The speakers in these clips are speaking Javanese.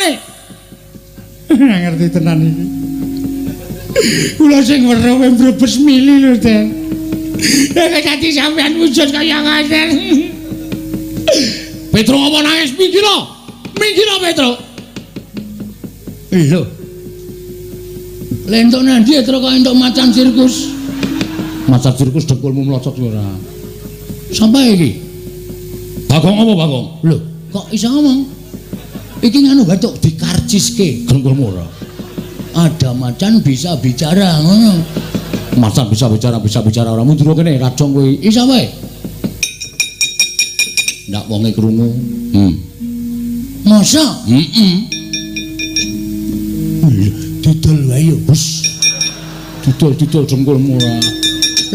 kelakuane? Ngerti tenan iki. Kula sing weruh mbrebes mili lho, Den. Nek dadi sampean wujud kaya ngoten. Petro apa nangis minggir. Minggir Petro. Lho. Lentuk nandi Petro kok entuk macan sirkus. Macan sirkus dengkulmu mlocot ora. Sampai iki. Bagong apa Bagong? Lho, kok iso ngomong? Iki nganu batuk dikarciske dengkulmu ora. Ada macan bisa bicara ngono. Macan bisa bicara ora mundur kene rajong kowe. Iso wae. Ndak wonge krungu. Masa? Heeh. Didol wae yo, Bos. Didol-didol dengkulmu ora.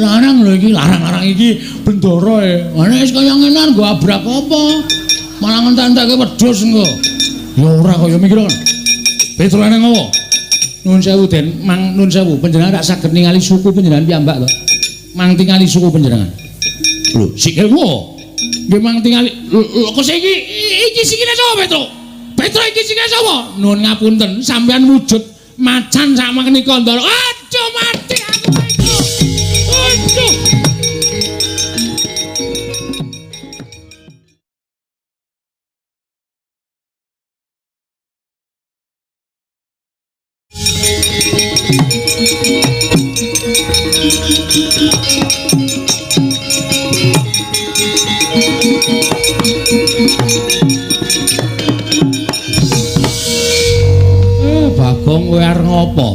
Larang lho iki, larang-larang iki bendara e. Nek wis kaya ngene nggo abrak apa? Malah ngentek-entekke wedhus engko. Ya ora kaya mikir kan. Petro eneng apa? Nuwun sewu Den, mang nuwun sewu panjenengan rak saged ningali suku panjenengan piyambak to. Mang tingali suku panjenengan. Lho, sikilmu. Nggih mang tingali. Lho kok iki iki sikile sapa Petro? Petro iki sikile sapa? Nuwun ngapunten, sampean wujud macan sak menika Ndara. Aduh mati aku Petro. Aduh. Bagong kowe arep ngopo?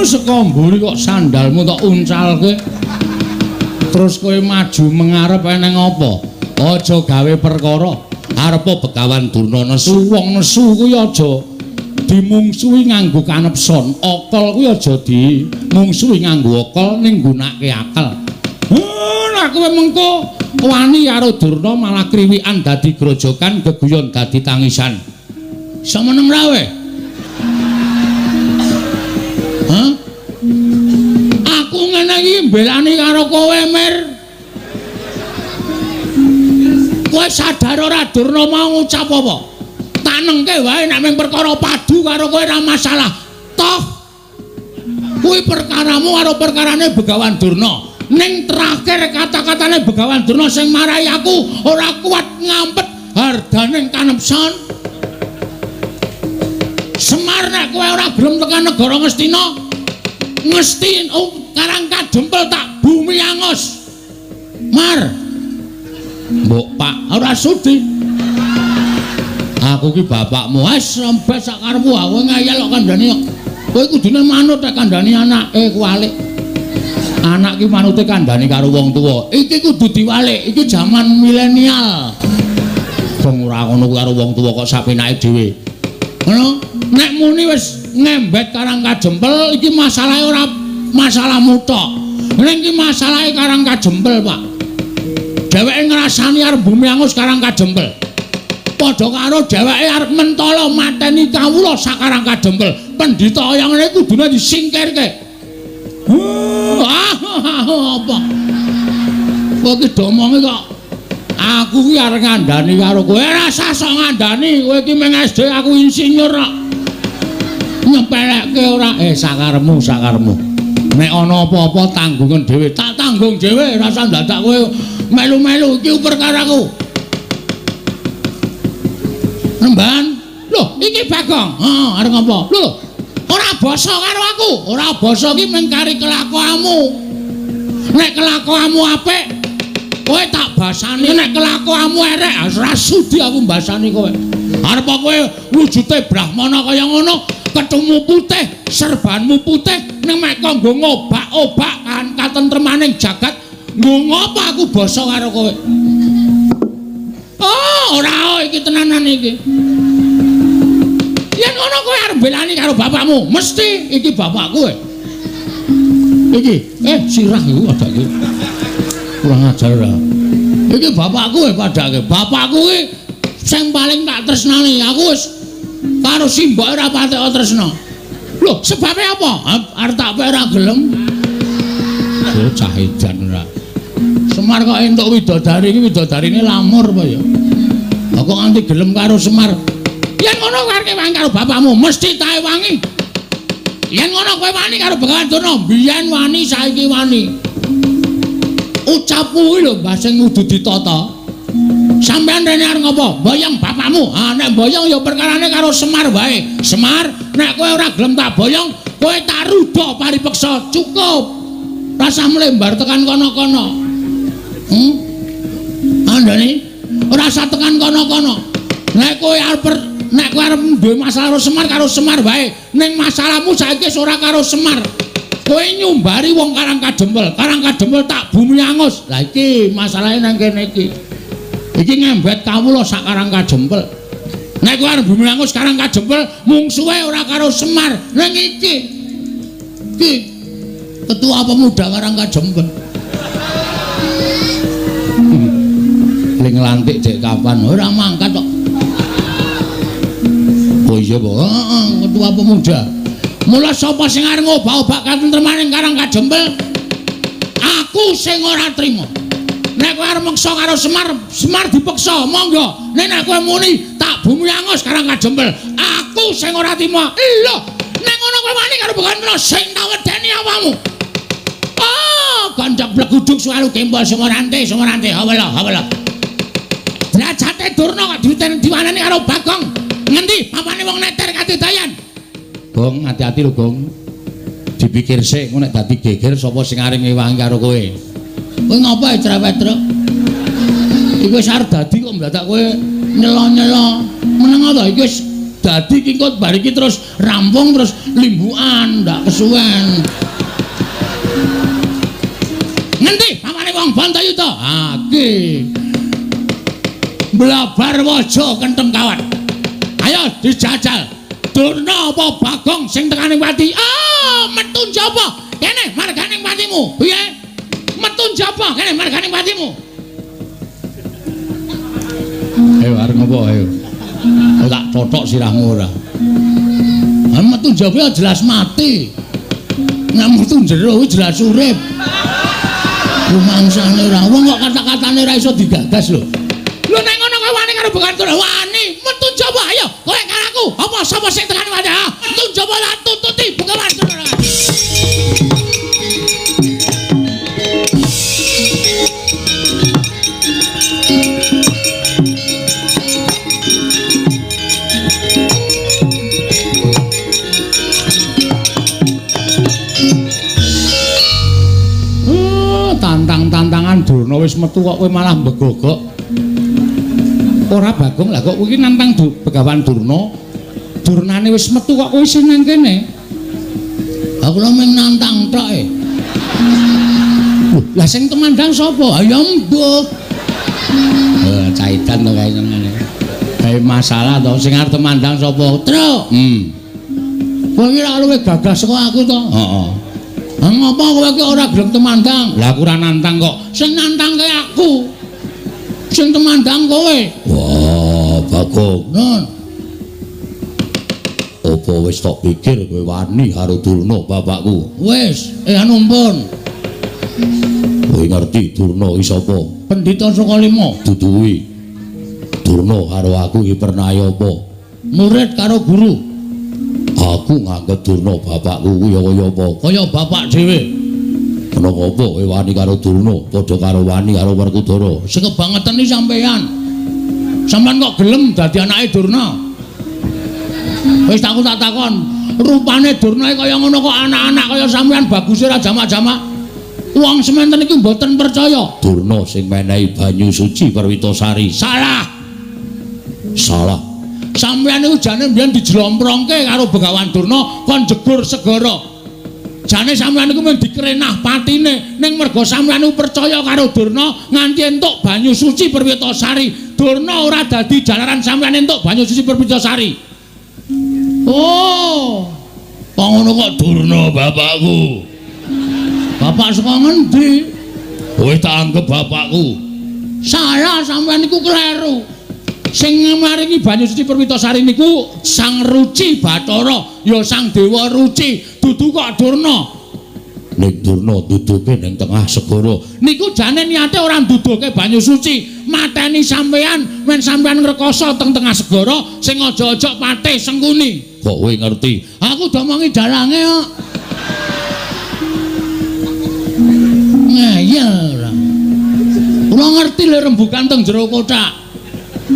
Saka mburi kok sandalmu tok uncalke. Terus kowe maju mengarep eneng apa? Aja gawe perkara. Arepa Begawan Durna nesu, wong nesu kuwi aja dimungsuhi nganggo kanepson. Akal kuwi aja dimungsuhi nganggo akal ning nggunakake akal. Nek kowe mengko wani karo Durna malah kriwikan dadi grojokan, geguyon dadi tangisan. Iso meneng ra kowe? Hah? Aku ngene iki mbelani karo kowe, Mir. Kowe sadar ora Durna mau ngucap apa? Tanengke wae nek mung perkara padu karo kowe ora masalah. Toh kuwi perkaramu karo perkarane Begawan Durna. Ning terakhir kata-katane Begawan Durna sing marai aku ora kuat ngampet hardaning kanepson. Semar nek kowe ora gelem tekan negara Ngastina, Ngesti Karang Kadempel tak bumi angos. Mar. Mbok Pak ora sudi. Aku ki bapakmu, wis rembes sak karepmu, aku ngeyel kok kandhani kok. Kowe kudune manut nek kandhani anake kuwalik. Anak ki manute kandhani karo wong tuwa. Iki kudu diwalik, iki jaman milenial. Wong ora ngono karo wong tuwa kok sapenake dhewe. Ngono, nek muni wis ngembet Karang Kajempel iki masalahe ora masalahmu tok. Ning iki masalahe Karang Kajempel, Pak. Dheweke ngrasani arep bumi angus Karang Kajempel. Padha karo dheweke arep mentala mateni kawula sak Karang Kajempel. Pendhita kaya ngene kudune disingkirke. Apa? Kowe iki domonge kok aku ki arep ngandani karo kowe. Ora usah sok ngandani, kowe iki mung SD aku insinyur kok. Nyepelekke ora? Sakarepmu, sakarepmu. Nek ana apa-apa tanggungan dhewe, tak tanggung dhewe, ora usah dadak kowe melu-melu iki perkaraku. Nemban. Lho, iki Bagong. Heeh, arep ngopo? Lho, ora basa karo aku. Ora basa iki mung kari kelakuanmu. Nek kelakuanmu apik, kowe tak basani. Nek kelakuanmu erek, ora sudi aku mbasani kowe. Arep kowe wujude brahmana kaya ngono, kethumu putih, serbanmu putih, ning mek kok nggo ngobak-obak kan katentremaning jagat, nggo ngopo aku basa karo kowe? Oh, ora iki tenanan iki. Yen ngono kowe arep mbelani karo bapakmu, mesti iki bapakku. Iki, sirah iku padake. Kurang ajar ora. Iki bapakku padake. Bapakku iki sing paling tak tresnani. Aku wis karo simboke ora patek tresna. Lho, sebabe apa? Arep tak pek ora gelem. Bocah edan ora. Semar kok entuk widodari iki, widodarine lamur apa ya? Lah kok nganti gelem karo Semar? Yen ngono kowe arep wangi karo bapakmu, mesti tae wangi. Yen ngono kowe wani karo Begawan Durna, biyen wani saiki wani. Ucapmu kuwi lho Mbah sing kudu ditata. Sampeyan rene arep ngopo? Boyong bapakmu. Ha nek boyong ya perkarane karo Semar wae. Semar, nek kowe ora gelem tak boyong, kowe tak rudha paripeksa. Cukup. Rasah mlembar tekan kono-kono. Andane ora usah tekan kono-kono. Nek kowe arep duwe masalah karo Semar, karo Semar wae. Ning masalahmu saiki wis ora karo Semar. Kowe nyumbari wong Karang Kadempel. Karang Kadempel tak bumi angus. Lah iki masalahe nang kene iki. Iki ngembet kawula sak Karang Kadempel. Nek kowe arep bumi angus Karang Kadempel, mungsuhe ora karo Semar. Ning iki. Iki ketua pemuda Karang Kadempel. Ling lantik dek kapan? Ora mangkat kok. Oh iya, Pak. Heeh, ketua pemuda. Mula sapa sing arep ngobak-obak katentremaning Karang Kadempel? Aku sing ora trima. Nek kowe arep meksa karo Semar, Semar dipeksa, monggo. Nek nek kowe muni tak bumi angus Karang Kadempel, aku sing ora trima. Lho, nek ngono kowe wani karo Begawan Durna sing tak wedeni awakmu. Oh, ganjak bleguduk suwaru gembol sumorante, sumorante, hawala, hawala. Derajate Durna kok diwanani karo Bagong. Ngendi papane wong neter kadedayan? Gong, hati-hati lho, Gong. Dipikir sik, engko nek dadi geger sapa sing arep ngewangi karo kowe. Kowe ngopo ae cerewet, Truk? Iku wis arep dadi kok mladak kowe nyelo-nyelo. Meneng to iki wis dadi iki kok bar iki terus rampung terus limbukan, ndak kesuwen. Ngendi papane wong Bantayuda? Ha iki. Blabar waja kentheng kawat. Ayo dijajal. Durna apa Bagong sing tekane pati? Ah, metu njaba. Kene margane patimu. Piye? Metu njaba kene margane patimu. Ayo arep ngopo ayo. Tak totok sirahmu ora. Ah metu njaba jelas mati. Nek metu jero kuwi jelas urip. Rumangsane ora wong kok kata-katane ora iso digagas lho. Lho nek ngono kowe wani karo Begawan Durna, wani metu njaba ayo kowe karo aku. Apa sapa sing tekane wae? Metu njaba lan tututi Begawan Durna. Tantang-tantangan Durna wis metu kok kowe malah mbegogok. Ora Bagong lah kok kowe iki nantang Begawan Durna. Durnane wis metu kok kowe isih nang kene. Lah kula mung nantang tok e. Lah sing temandang sapa? Ha ya mbuh. Caitan to kae senengane. Kae masalah to sing arep temandang sapa? Truk. Kowe iki ora luwih gagah saka aku to? Heeh. Lah ngopo kowe iki ora gelem temandang? Lah aku ora nantang kok. Sing nantangke aku. Sing temandang kowe. Wah, Bagong. Nun. Apa wis tok pikir kowe wani karo Durna bapakku? Wis, anu ampun. Kowe ngerti Durna iki sapa? Pendhita saka lima. Duduwi. Durna karo aku iki pernah apa? Murid karo guru. Aku nganggep Durna bapakku kuwi ya kaya apa? Kaya bapak dhewe. Kenapa kowe wani karo Durna padha karo wani karo Werkudara? Sing kebangetan iki sampeyan. Sampeyan kok gelem dadi anake Durna? Wis aku tak takon, rupane Durna kaya ngono kok anak-anak kaya sampeyan baguse ra jamak-jamak. Wong sementen iki mboten percaya. Durna sing menehi banyu suci Perwitasari. Salah. Salah. Sampeyan niku jane mbiyen dijlomprongke karo Begawan Durna kon jegur segara. Jane sampeyan niku mung dikerenah patine, ning merga sampeyan niku percaya karo Durna nganti entuk banyu suci Perwitasari. Durna ora dadi jalaran sampeyan entuk banyu suci Perwitasari. Oh. Kok ngono kok Durna bapakku. Bapak saka ngendi? Kowe tak anggep bapakku. Salah, sampeyan niku kleru. Sing maringi banyu suci Perwitasari niku Sang Ruci Bathara, ya Sang Dewa Ruci, dudu kok Durna. Ning Durna duduke ning tengah segara. Niku jane niate ora nduduke banyu suci, mateni sampean men sampean ngrekoso teng tengah segara sing aja-aja patih Sengkuni. Kok kowe ngerti? Aku domongi dalange kok. Ngeyel ora. Kula ngerti lho rembukan teng jero kothak.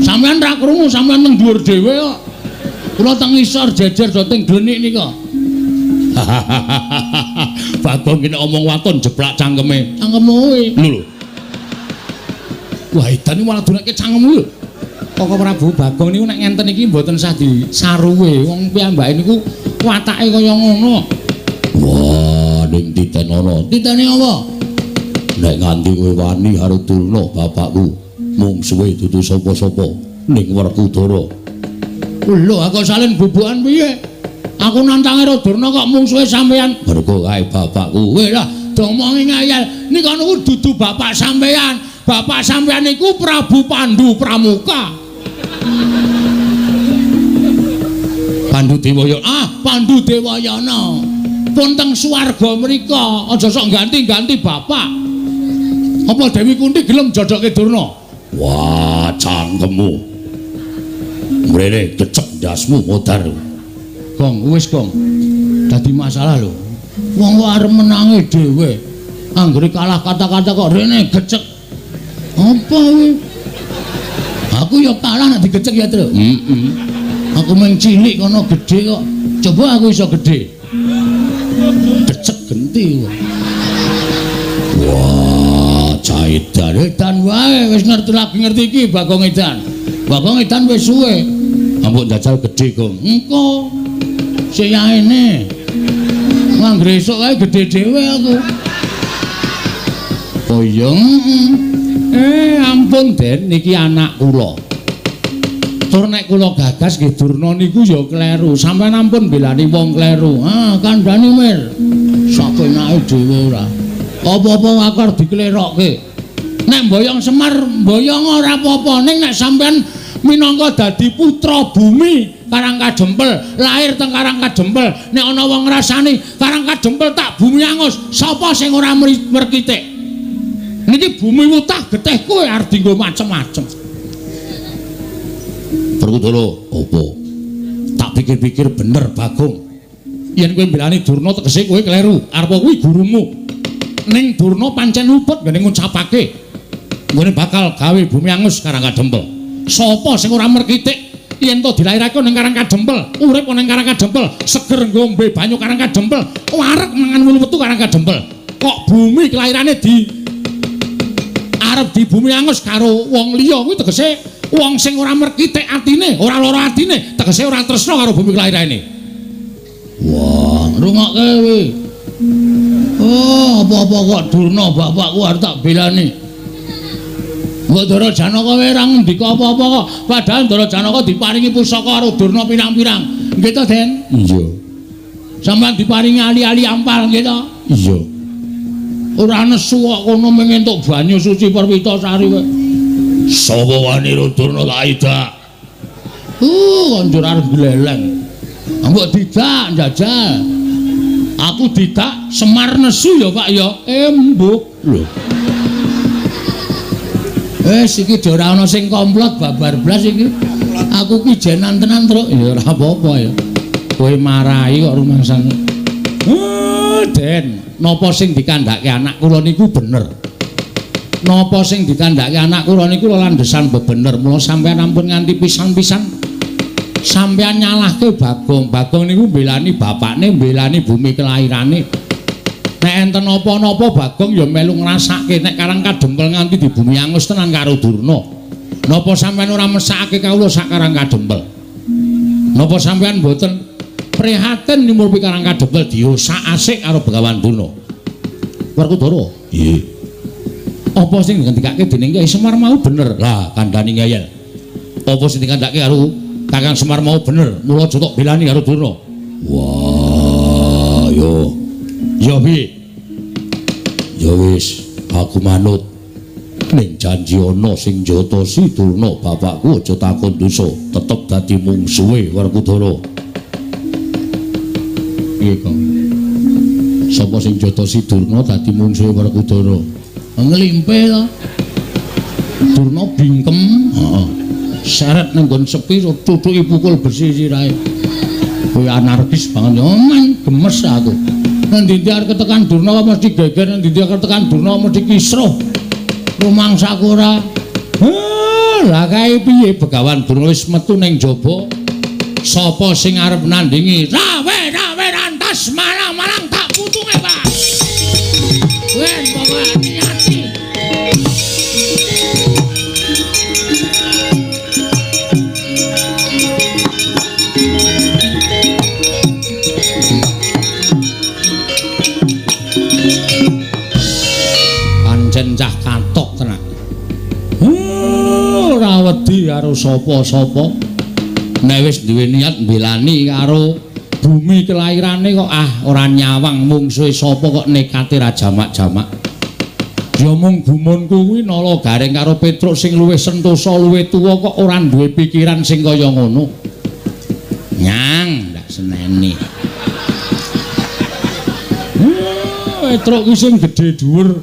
Sampean ra krungu, sampean teng dhuwur dhewe kok. Kula teng ngisor jejer do teng glenik nika. Bagong kene omong waton jeblak cangkeme. Cangkemmu kuwi. Lho lho. Wah, edan iki malah dunake cangkemmu lho. Koko Prabu Bagong niku nek ngenten iki mboten sah disaruwe. Wong piyambake niku watake kaya ngono. Wah, ning titen ana. Titene apa? Nek nganti kowe wani karo Durna bapakku, mungsuhe dudu sapa-sapa ning Werkudara. Lho, aku salin bubukan piye? Aku nantange karo Durna kok mungsuhe sampean. Mergo kae bapakku. Kowe lah domongi ngayal. Nika niku dudu bapak sampean. Bapak sampean niku Prabu Pandu Pramuka. Pandu Dewayana. Ah, Pandu Dewayana. Pun teng swarga mriko, aja sok ganti-ganti bapak. Apa Dewi Kunti gelem jodohke Durna? Wah, cangkemmu. Mrene kecek ndasmu modar. Gong, wis gong. Dadi masalah lho. Wong kok arep menangi dhewe. Anggere kalah kata-kata kok rene gecek. Apa kuwi? Aku ya kalah nek digecek ya, Tru. Heeh. Aku mung cilik kono gedhe kok. Coba aku iso gedhe. Gecek genti. Wah, caidan edan wae wis ngerti lagi ngerti iki Bagong Edan. Bagong Edan wis suwe. Ampun jajal gedhe, Gong. Engko siyaene. Anggere esuk kae gedhe dhewe aku. Oh iya. Ampun Den, niki anak kula. Tur nek kula gagas nggih Durna niku ya kleru. Sampeyan ampun belani wong kleru. Ah, kandhani Mir. Sapenake dhewe ora. Apa-apa akar diklerokke. Nek mboyong Semar mboyong ora apa-apa, ning nek sampeyan minangka dadi putra bumi Karang Kadempel, lahir teng Karang Kadempel, nek ana wong ngrasani Karang Kadempel tak bumi angus, sapa sing ora merkitik? Niki bumi wutah getih kowe arep dienggo macem-macem. Werkudara, apa? Tak pikir-pikir bener Bagong. Yen kowe mbelani Durna tegese kowe kleru, arep kuwi gurumu. Ning Durna pancen luput nggone ngucapake nggone bakal gawe bumi angus Karang Kadempel. Sapa sing ora merkitik yen to dilairake ning Karang Kadempel, urip ning Karang Kadempel, seger ngombe banyu Karang Kadempel, wareg mangan wulu metu Karang Kadempel. Kok bumi kelairane di arep di bumi angus karo wong liya kuwi tegese wong sing ora merkitik atine, ora lara atine, tegese ora tresna karo bumi kelairane. Wah, rungokke kowe. Oh, apa-apa kok Durna bapakku arep tak belani. Mbok Ndara Janaka kowe ora ngendika apa-apa kok. Padahal Ndara Janaka diparingi pusaka karo Durna pirang-pirang. Nggih to, Den? Iya. Sampeyan diparingi ali-ali ampal nggih to? Iya. Ora nesu kok kono mung entuk banyu suci Perwitasari kowe. Sapa wani ro Durna tak idak? Konjur arep gleleng. Mbok didak njajal. Aku didak Semar nesu ya, Pak ya. Embuk lho. Wis iki ora ana sing komplot babar blas iki. Aku ki jenan tenan, Truk. Ya ora apa-apa ya. Kowe marahi kok rumangsamu. Den, napa sing dikandhake anak kula niku bener. Napa sing dikandhake anak kula niku landhesan bebener. Mula sampeyan ampun nganti pisan-pisan sampeyan nyalahke Bagong. Bagong niku mbelani bapakne, mbelani bumi kelairane. Nek enten napa-napa Bagong ya melu ngrasake nek Karang Kadempel nganti di bumi angus tenan karo Durna. Napa sampeyan ora mesakake kawula sak Karang Kadempel? Napa sampeyan mboten prihatin nyumurpi Karang Kadempel diosak asik karo Begawan Durna? Werkudara, nggih. Apa sing ngendikake dening Kyai Semar mau bener? Lah, kandhani ngeyel. Apa sing dikandhake karo Kakang Semar mau bener? Mula aja tok belani karo Durna. Wah, yo. Ya piye? Ya wis, aku manut. Ning janji ana sing njotosi Durna bapakku aja takon dosa, tetep dadi mungsuhe Werkudara. Piye, Kang? Sapa sing njotosi Durna dadi mungsuhe Werkudara? Nglimpe to. Durna bingkem, heeh. Seret nang nggon sepi tutuki pukul besi sirahe. Kowe anarkis banget yo, man gemes aku. Nang ndi arep ketekan Durna mesti geger, nang ndi arep ketekan Durna mesti kisruh. Rumangsaku ora. Lah kae piye Begawan Durna wis metu ning jaba. Sapa sing arep nandingi? Rawe-rawe rantas malang-malang tak putunge, Pak. Wen pokoke ati-ati. Pancen cah katok tenan. Ora wedi karo sapa-sapa. Nek wis duwe niat mbelani karo bumi kelairane kok ah ora nyawang mungsuhe sapa kok nekate ra jamak-jamak. Ya mung gumunku kuwi nala Gareng karo Petruk sing luwih sentosa luwih tuwa kok ora duwe pikiran sing kaya ngono. Nyang ndak seneni. Petruk ki sing gedhe dhuwur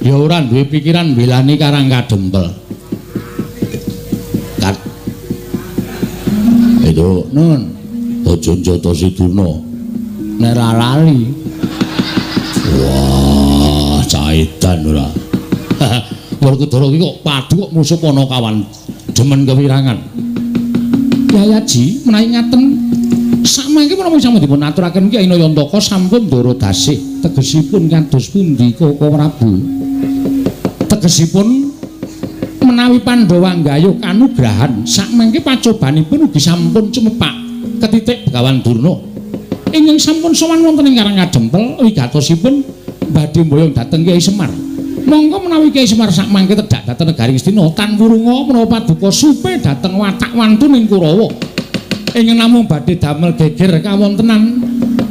ya ora duwe pikiran mbelani Karang Kadempel. Itu nun aja njotosi Durna nek ra lali. Wah, caitan ora. Werkudara iki kok padu kok musuh Panakawan demen kewirangan. Yayaji menawi ngaten samangke menapa sampun dipun aturaken Kyai Nayantaka sampun ndara dasih tegesipun kados pundi Koko Prabu? Tegesipun menawi Pandhawa nggayuh kanugrahan sakmangke pacobanipun ugi sampun cumepak ketitik Begawan Durna ingkang sampun sowan wonten ing Karang Kadempel wigatosipun badhe mboyong dhateng Kyai Semar. Monggo menawi Kyai Semar sakmangke tedhak dhateng negari Ngastina tan wurunga menawa paduka supe dhateng watak wantuning Kurawa ingkang namung badhe damel geger kawontenan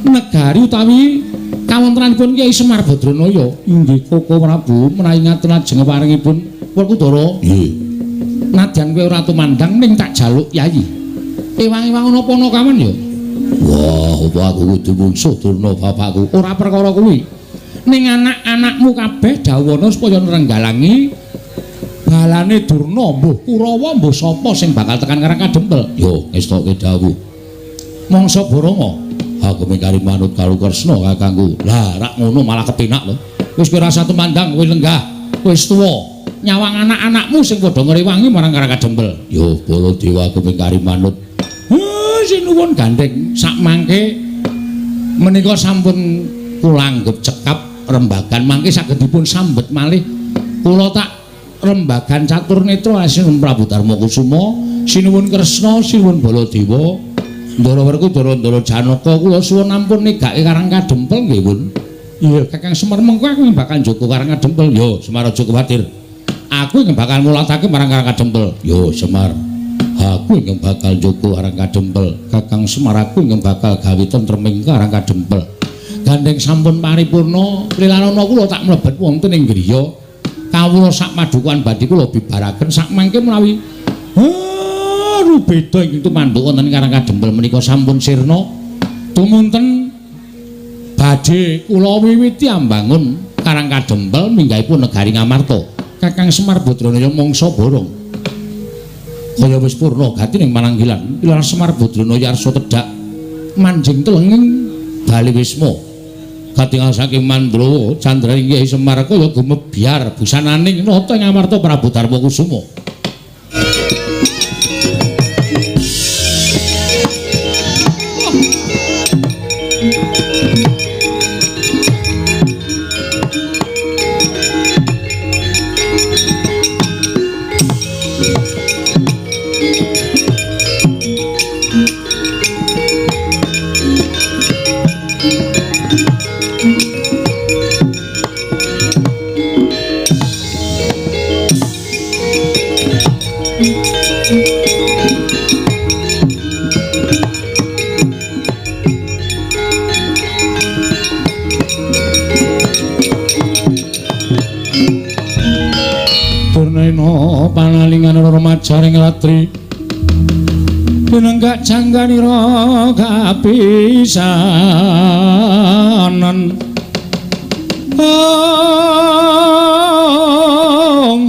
negari utawi kawontenanipun Kyai Semar Badranaya. Inggih Koko Prabu menawi ngaten lajeng paringipun Werkudara. Nggih. Nadyan kowe ora tumandang ning tak jaluk yayi. Ewang-ewang ana Panakawan ya. Wah, apa aku kudu mungsuh Durna bapakku? Ora perkara kuwi. Ning anak-anakmu kabeh dawuhana supaya nrenggalangi balane Durna, mbuh Kurawa mbuh sapa sing bakal tekan Karang Kadempel. Yo, ngestoke dawuh. Mangsa Boronga, aku mung manut karo Kresna kakangku. Lah, rak ngono malah kepenak lho. Wis kowe ora tumandang, kowe lenggah, wis tuwa. Nyawang anak-anakmu sing padha ngrewangi marang Karang Kadempel. Yo, Baladewa aku mung manut. Sinuwun gandeng sakmangke menika sampun kula anggep cekap rembagan mangke saged dipun sambet malih. Kula tak rembagan catur netra sinuwun Prabu Darma Kusuma, sinuwun Kresna, sinuwun Baladewa, Ndara Werkudara, Ndara Janaka. Kula suwun ampun nigake Karang Kadempel nggih, Pun. Iya, Kakang Semar mengko aku bakal njaga Karang Kadempel. Yo, Semar aja kuwatir. Aku ingkang bakal mulatake marang Karang Kadempel. Yo, Semar. Aku ingkang bakal njaga Karang Kadempel. Kakang Semar aku ingkang bakal gawe tentreming Karang Kadempel. Gandeng sampun paripurna, lilanana kula tak mlebet wonten ing griya. Kawula sak madukuhan badhe kula bibaraken sakmangke menawi rubeda ingkang tumanduk wonten ing Karang Kadempel menika sampun sirna. Tumunten badhe kula wiwiti ambangun Karang Kadempel minggahipun negari Ngamarta. Kakang Semar Badranaya mangsa borong. Kaya wis purna gati ning mananggilan. Ilar Semar Badranaya arsa tedhak manjing telenging bali wisma. Katingal saking Mandrawa candraning Kyai Semar kaya gumebyar busananing nata ing Amarta Prabu Darma Kusuma. Panalingan remajaring latri pinenggak jangganira kapisanan ong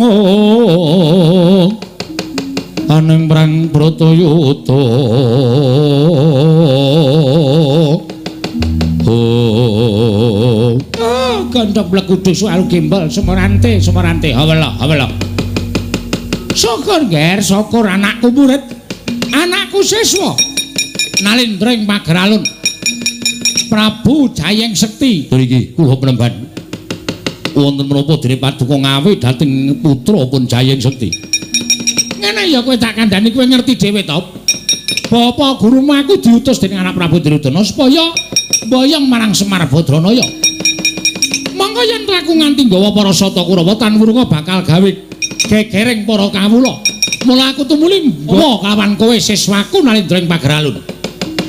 Kalaneng prang Bratayuda. Oh, gandhok blekudu sualu gembel sumorante sumorante hawela hawela. Syukur ger, syukur anakku murid, anakku siswa nalindra ing pageralun Prabu Jayeng Sekti. Mriki kula penemban wonten menapa dene paduka ngawe dhateng putra pun Jayeng Sekti. Ngene ya kowe tak kandhani, kowe ngerti dhewe to. Bapak gurumu aku diutus dening anak Prabu Duryudana supaya mboyong marang Semar Badranaya. Mongko yen aku nganti nggawa para sata Kurawa tan wurunga bakal gawe gegereng para kawula. Mula aku tumuli nggawa kawan kowe siswaku nalindra ing pageralun.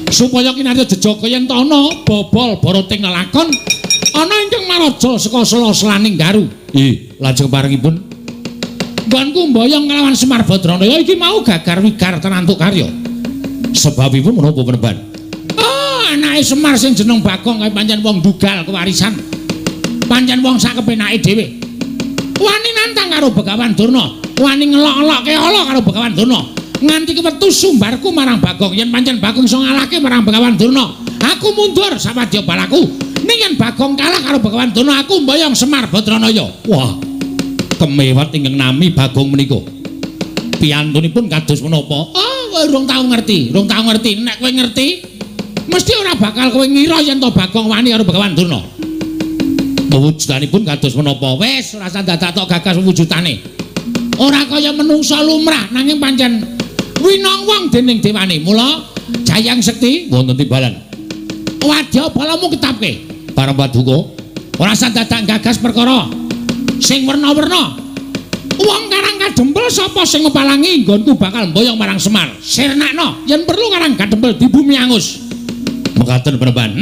Supaya kinarya jejaga yen ta ana bobol barating lelakon ana ingkang maraja saka sela-selaning garu. Ih, lajeng parengipun nggonku mboyong kalawan Semar Badranaya iki mau gagar wigar tenantuk karya. Sebabipun menapa penemban? Oh, anake Semar sing jeneng Bagong kae pancen wong dugal kewarisan. Pancen wong sak kepenake dhewe. Wani nantang karo Begawan Durna, wani ngelok-elokke ala karo Begawan Durna. Nganti kewetu sumbarku marang Bagong, yen pancen Bagong iso ngalahke marang Begawan Durna, aku mundur sawadya balaku. Ning yen Bagong kalah karo Begawan Durna, aku mboyong Semar Badranaya. Wah, kemewat ingkang nami Bagong menika. Piyantunipun kados menapa? Oh, kowe urung tau ngerti, urung tau ngerti. Nek kowe ngerti, mesti ora bakal kowe ngira yen to Bagong wani karo Begawan Durna. Wujudanipun kados menapa? Wis ora usah dadak tok gagas wujudane. Ora kaya menungsa lumrah nanging pancen winong wong dening dewane. Mula Jayang Sekti wonten timbalan. Wadya balamu ketapke. Parang paduka, ora usah dadak gagas perkara sing werna-werna. Wong Karang Kadempel sapa sing ngepalangi nggonku bakal mboyong marang Semar. Sirnakno yen perlu Karang Kadempel di bumi angus. Mekaten penemban.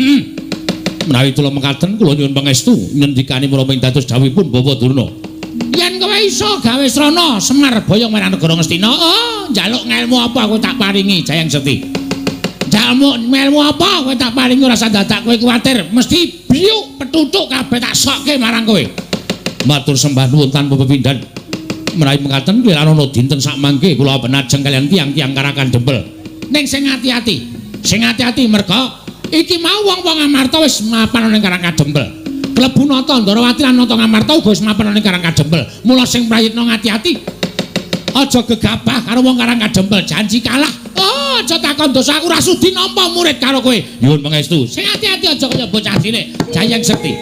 Menawi kula mekaten kula nyuwun pangestu ngendikane menapa ing dados dawuhipun Bapak Durna. Yen kowe iso gawe srana Semar boyong marang negara Ngastina, oh njaluk ngelmu apa aku tak paringi Jayang Sekti. Njaluk ngelmu apa kowe tak paringi, ora usah dadak kowe kuwatir, mesti biuk petutuk kabeh tak sokke marang kowe. Matur sembah nuwun tanpa pepindhan. Menawi mekaten kliranana dinten sakmangke kula penajeng kaliyan tiyang-tiyang Karang Kadempel. Ning sing ati-ati, sing ati-ati merga iki mau wong-wong Amarta wis mapan ning Karang Kadempel. Klebu Nata Ndorowati lan Nata Ngamarta uga wis mapan ning Karang Kadempel. Mula sing prayitna ngati-ati. Aja gegabah karo wong Karang Kadempel, janji kalah. Oh, aja takon dosa aku ora sudi nampa murid karo kowe. Nyuwun pangestu. Sing ati-ati aja kaya bocah cilik. Jayeng Sekti.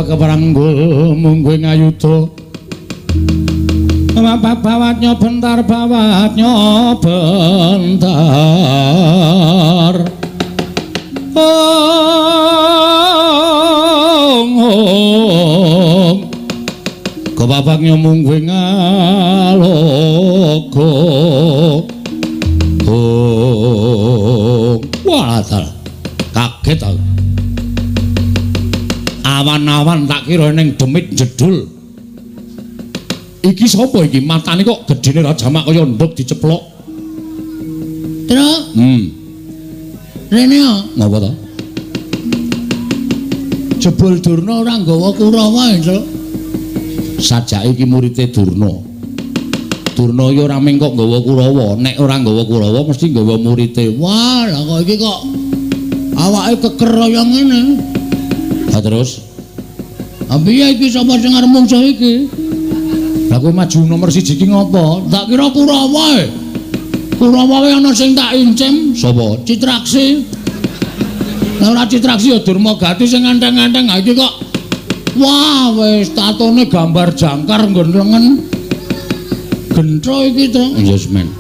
Keparanggul mungguh ngayuda bawatnya bentar bawatnya bentar ong ong kebabaknya mungguh ngalogo ong. Wah, kaget aku. Awan-awan tak kira ning demit jedul. Iki sapa iki? Matane kok gedene ra jamak kaya nduk diceplok. Truk. Rene yo. Ngapa to? Jebul Durna ora nggawa Kurawa, Truk. Sajake iki murite Durna. Durna iki ora mung kok nggawa Kurawa, nek ora nggawa Kurawa mesti nggawa murite. Wah, lah kok iki kok awake keker kaya ngene. Ha terus? Ha piye iki sapa sing arep mungsuh iki? Lah kowe maju nomor 1 iki ngopo? Tak kira Kurawa e. Kurawa wae ana sing tak incim. Sapa? Citraksi. Lah ora Citraksi ya Durmagati sing enteng-enteng. Ha iki kok wah wis tatone gambar jangkar nggon lengen. Gentro iki to. Iya, men.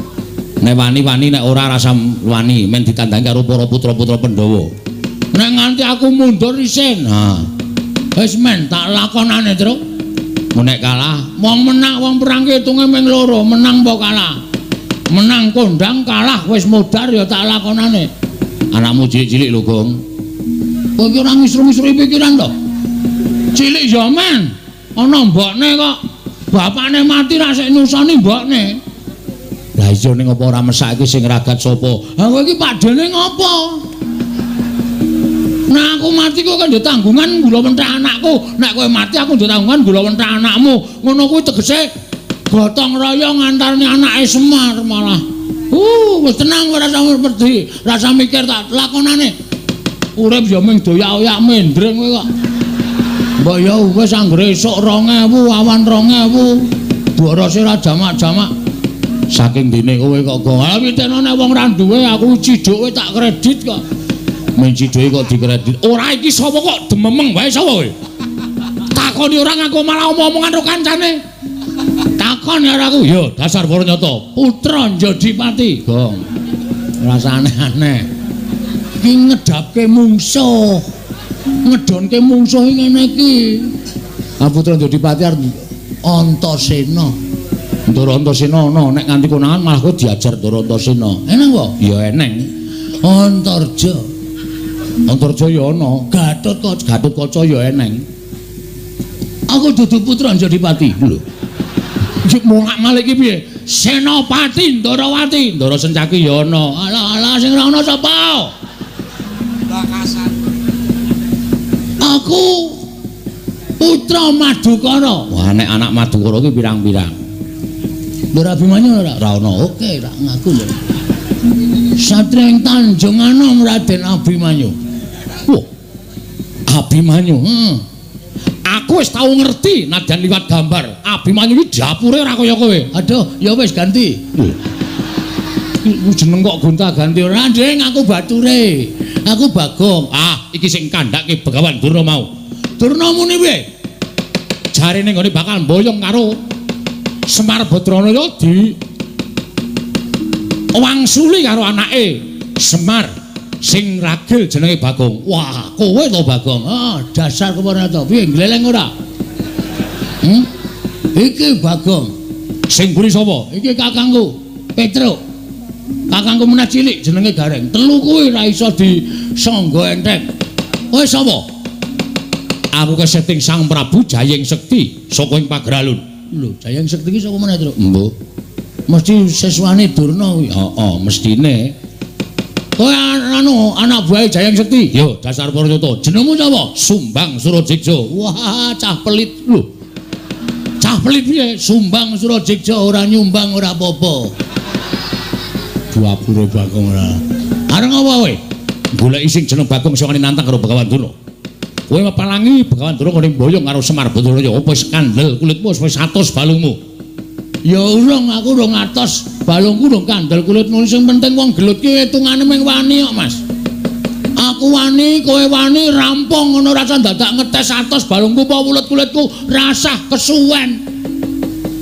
Nek wani-wani nek ora rasa wani men ditandangi karo para putra-putra Pandhawa. Nek nganti aku mundur isin. Ha. Wis men tak lakonane, Truk. Nek kalah, wong menang wong perang ki hitunge ming loro, menang apa kalah. Menang kondang, kalah wis modar ya tak lakonane. Anakmu cilik-cilik lho, Gong. Kowe iki ora ngisru-ngisru pikiran to? Cilik ya men. Ana mbokne kok. Bapakne mati ra sik nyusoni mbokne. Lah iya ning apa ora mesake sing ragat sapa? Ha kowe iki pakdene ngopo? Nah aku mati kok kan ndek tanggungan gula wenthah anakku. Nek kowe mati aku ndek tanggungan gula wenthah anakmu. Ngono kuwi tegese gotong royong antarane anake Semar malah. Wis tenang ora usah wedi, rasa mikir tak lakonane. Urip ya mung doyak-oyak mendring kowe kok. Mbok ya wis anggere esuk 2000 awan 2000. Borose ora jamak-jamak. Saking dene kowe kok gong. Ha pitene nek wong ra duwe aku ciduke tak kredit kok. Men ciduke kok dikredit. Ora iki sapa kok dememeng wae sapa kowe? Takoni ora ngaku malah omong-omongan karo kancane. Takon karo aku. Ya dasar para nyata. Putra Njodipati. Gong. Rasa aneh-aneh. Iki ngedapke mungsuh. Ngedonke mungsuh ngene iki. Ah Putra Njodipati arep Antasena. Ndara Antasena ana nek nganti konangan malah kowe diajar Ndara Antasena. Eneng apa? Ya eneng. Antarja. Antarja ya ana. Gatotkaca. Gatotkaca ya eneng. Aku dudu putra Njodipati. Lho. Iki molak-malik iki piye? Senopati Ndarawati. Ndara Sencaki ya ana. Alah alah sing ora ana sapa? Bakasan. Aku putra Madukara. Wah nek anak Madukara ki pirang-pirang. Ndara Abimanyu ora? Ora ana. Oke, ra ngaku lho. Satria ing Tanjung Anom Raden Abimanyu. Wah. Abimanyu. Heeh. Aku wis tau ngerti nadyan liwat gambar. Abimanyu iki dapure ora kaya kowe. Aduh, ya wis ganti. Lho. Iku jeneng kok gonta-ganti ora, Nding, aku bature. Aku Bagong. Ah, iki sing kandhake Begawan Durna mau. Durna muni piye? Jarene nggone bakal mboyong karo Semar Badranaya di wangsuli karo anake Semar sing ragil jenenge Bagong. Wah, kowe to Bagong. Ah, dasar kepana to. Piye gleleng ora? Iki Bagong. Sing mburi sapa? Iki kakangku, Petruk. Kakangku meneh cilik jenenge Gareng. Telu kuwi ora iso disangga enteng. Kowe sapa? Aku keseting Sang Prabu Jayeng Sekti saka ing Pageralun. Lho, Jayeng Sekti iki saka meneh, Truk? Mbuh. Mesti siswane Durna kuwi. Heeh, mestine. Kowe anu anak buahe Jayeng Sekti? Yo, dasar para nyata. Jenengmu sapa? Sumbang Surajiksa. Wah, cah pelit. Lho. Cah pelit piye? Sumbang Surajiksa ora nyumbang ora apa-apa. Dapure Bagong ora. Arep apa kowe? Goleki sing jeneng Bagong sing wani nantang karo Begawan Durna. Kowe mapalangi Begawan Durna kene mboyong karo Semar Badranaya. Apa wis kandel kulitmu wis atos balungmu? Ya urung, aku urung atos balungku urung kandel kulitmu. Sing penting wong gelut ki hitungane mung wani kok, Mas. Aku wani, kowe wani, rampung ngono rasa dadak ngetes atos balungku apa wulet kulitku rasah kesuwen.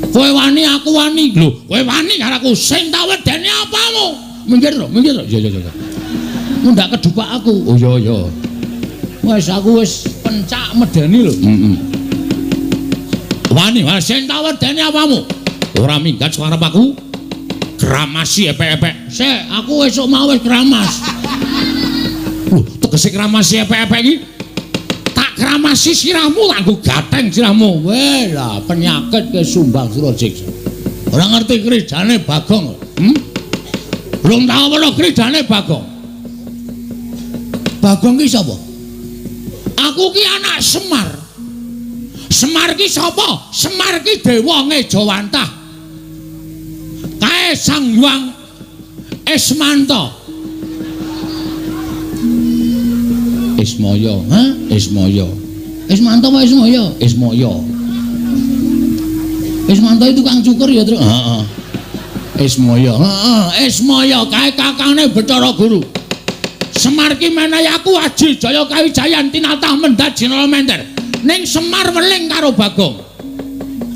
Kowe wani, aku wani. Lho, kowe wani karo aku sing tak wedeni apamu? Minggir lho, minggir lho. Iya, iya, iya. Mundak kedupak aku. Oh iya, iya. Wis aku wis pencak medeni lho. Heeh. Wani, wani sing tak wedeni apamu? Ora minggat saka arep aku. Kramasi epek-epek. Sik, aku esuk mau wis kramas. Lho, tegese kramasi epek-epek iki tak kramasi sirahmu, tak nggo gatheng sirahmu. Weh lah penyakit ke Sumbang Surajiksa. Ora ngerti kridane Bagong. Belum tau weruh kridane Bagong. Bagong ki sapa? Aku ki anak Semar. Semar ki sapa? Semar ki dewa ngejawantah. Kae Sang Hyang Ismanta. Ismaya, ha? Ismaya. Ismanta apa Ismaya? Ismaya. Ismanta itu tukang cukur ya, Truk? Heeh. Ismaya, heeh, Ismaya kae kakangne Bathara Guru. Semar ki menehi aku aji jaya kawijayan tinatah mendhat jinala menter. Ning Semar weling karo Bagong.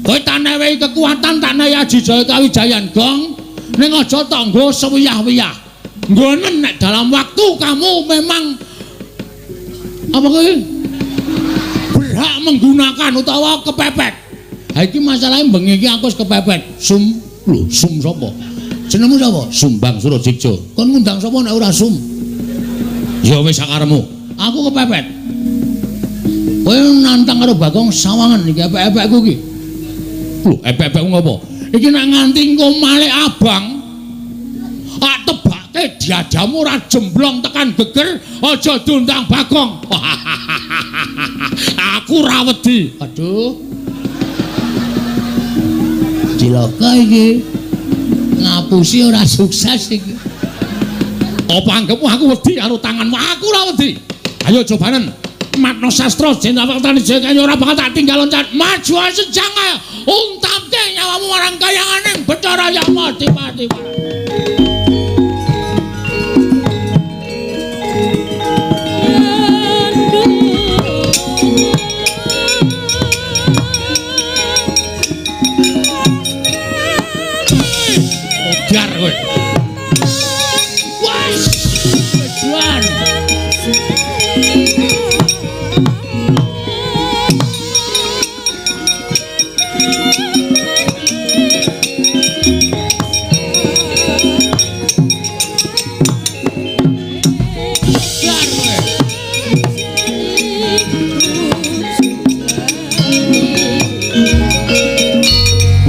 Kowe tak newehi kekuatan, tak newehi aji jaya kawijayan, Gong. Ning aja tanggo sewiyah-wiyah. Nggonen nek dalam waktu kamu memang apa kowe berhak menggunakan utawa kepepet. Ha iki masalahe bengi iki aku wis kepepet. Sum, lho, sum sapa? Jenengmu sapa? Sumbang Surajiksa. Kon ngundang sapa nek ora sum? Ya wis sakarepmu. Aku kepepet. Kowe nantang karo Bagong sawangan iki epek-epekku iki. Lho, epek-epekku ngopo? Iki nek nganti engko malik abang, tak tebake diadamu ora jemblong tekan geger, aja diundang Bagong. Aku ora wedi. Aduh. Cilaka iki. Ngapusi ora sukses iki. Apa anggepmu aku wedi karo tanganmu? Aku ora wedi. Ayo cobanen. Matno sastra jeneng tani jaya ora bakal tak tinggal loncat. Maju sejang ayo. Untamke nyawamu marang kayanganing Bathara Yama Dipati. Obyar kowe. Wes, bejuan.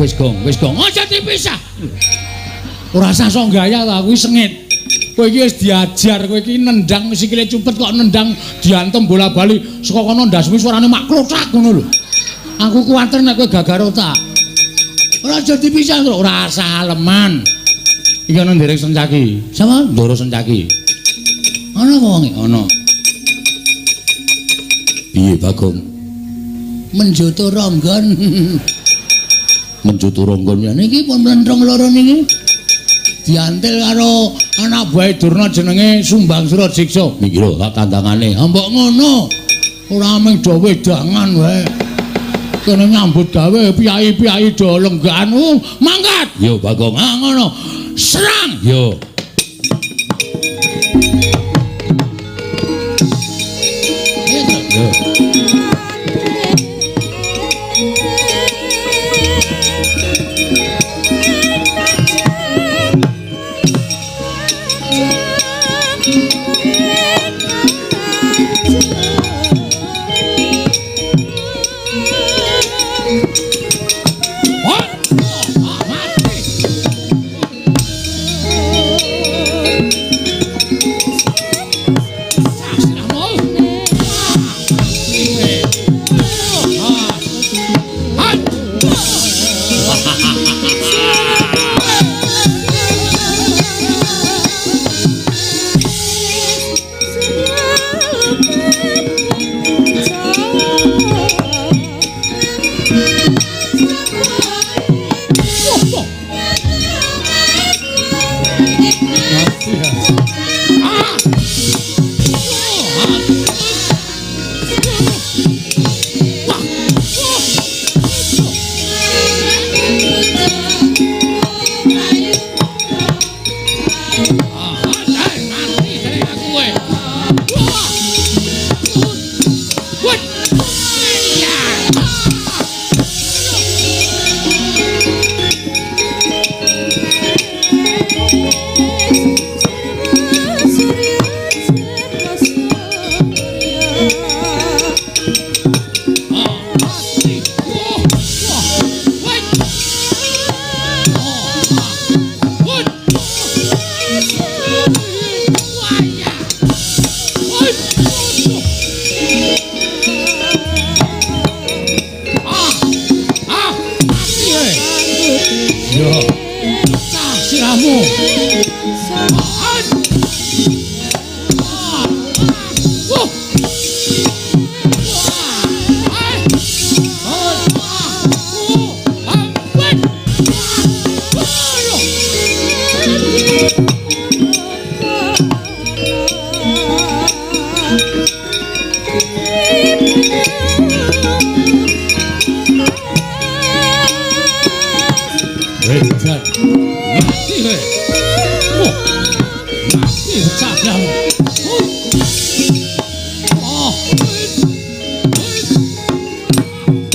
Wis gong, wis gong. Aja dipisah. Ora usah sok gaya ta, kuwi sengit. Kowe iki wis diajar, kowe iki nendang sikile cupet kok nendang diantem bola-bali saka kono ndasmu suarane mak klothak ngono lho. Aku kuwatir nek kowe gagar otak. Ora aja dipisah, ora usah aleman. Iki ana nderek Sencaki. Sapa? Ndoro Sencaki. Ana apa wonge? Ana. Piye Bagong? Menjoto ronggon. Menjoto ronggon ya niki pun mlentrung loro niki. Diantil karo anak buahe Durna jenenge Sumbang Surajiksa. Niki lho tak tandangane. Ha mbok ngono. Ora mung do wedangan wae. Kene nyambut gawe piyai-piyai do lenggahan. Mangkat. Yo Bagong. Ha ngono. Serang. Yo. Yo. Oh.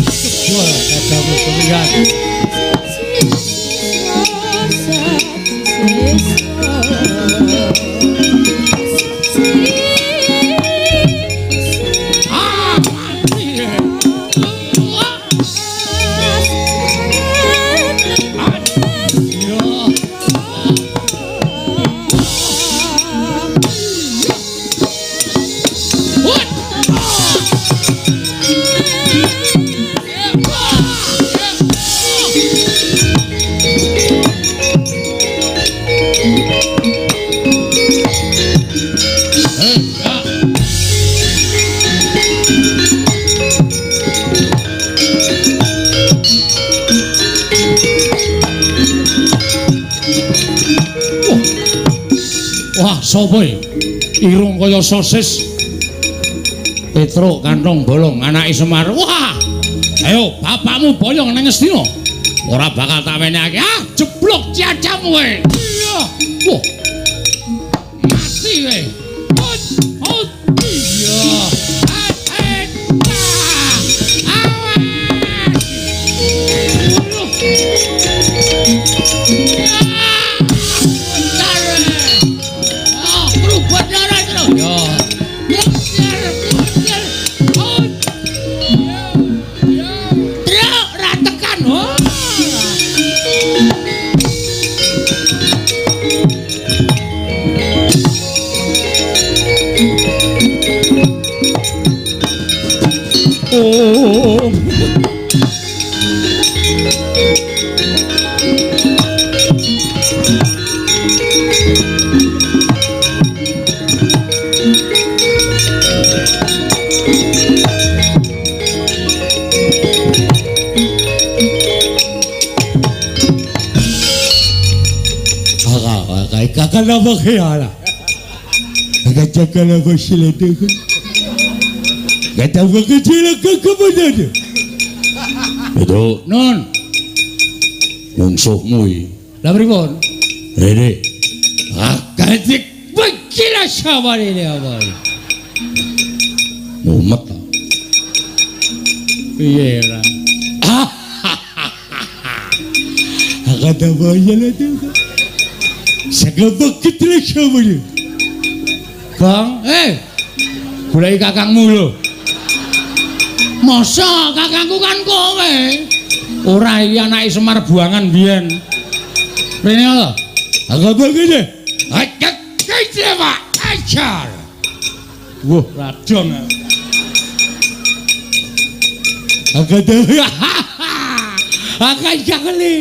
Jebol dadamu kelihat. Wah, sapa iki? Irung kaya sosis. Petruk kantong bolong anake Semar. Wah! Ayo bapakmu boyong nang Ngastina. Ora bakal tak wenehake. Ah, jeblok ciacamu kowe. Iya. Wah. Mati kowe. Hot, hot. Iya. Awas. Oh. Petruk, Nun. Mungsuhmu iki. Lah pripun? Rene. Akadik bekila sawale apa. Mumet ta. Piye ora? Gong, goleki kakangmu lho. Masa kakangku kan kowe? Ora, iki anake Semar buangan biyen. Rene lho. Aku begini. Ajar. Wah, radong. Aku jakle.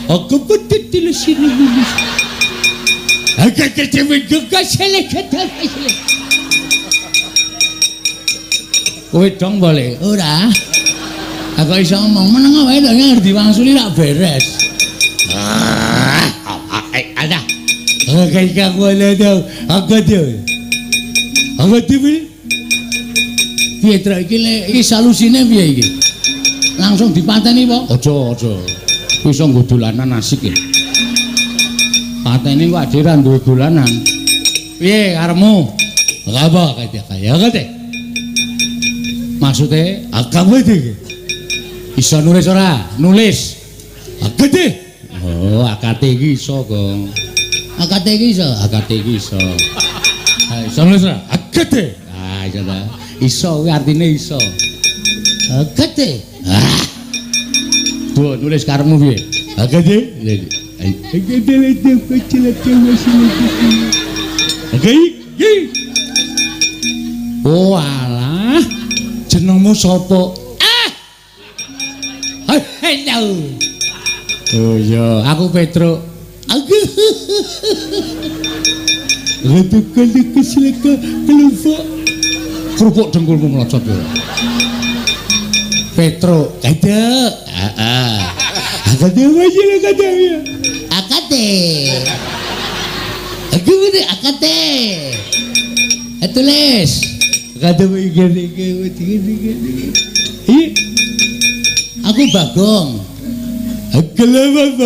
Aku betul sini. Aku tercemin juga Kowe dong boleh? Ora. Aku iso ngomong meneng wae to ngerti wangsuli rak beres. Ada. Aku Aku Piye truk iki iki solusine piye iki? Langsung dipateni apa? Aja, aja. Kuwi iso nggo dolanan asik iki. Pateni kok adhe ra duwe dolanan. Piye karepmu? Apa kaya kate? Maksude agama iki. Iso nulis ora? Nulis. Akate. Oh, akate iki iso, Gong. Akate iki iso, akate iki iso. Ha, iso nulis ora? Akate. Ah, iso ta. Iso kuwi artine iso. Akate. Ah. Duh, nulis karepmu piye? Akate. Oh alah, jenengmu sapa? Ah. Hello. Oh iya, aku Petruk. Aku. Kerupuk dengkulmu melocot ya. Petruk, kadek. Heeh. Akate. Aku ini akate. Tulis. Aku Bagong.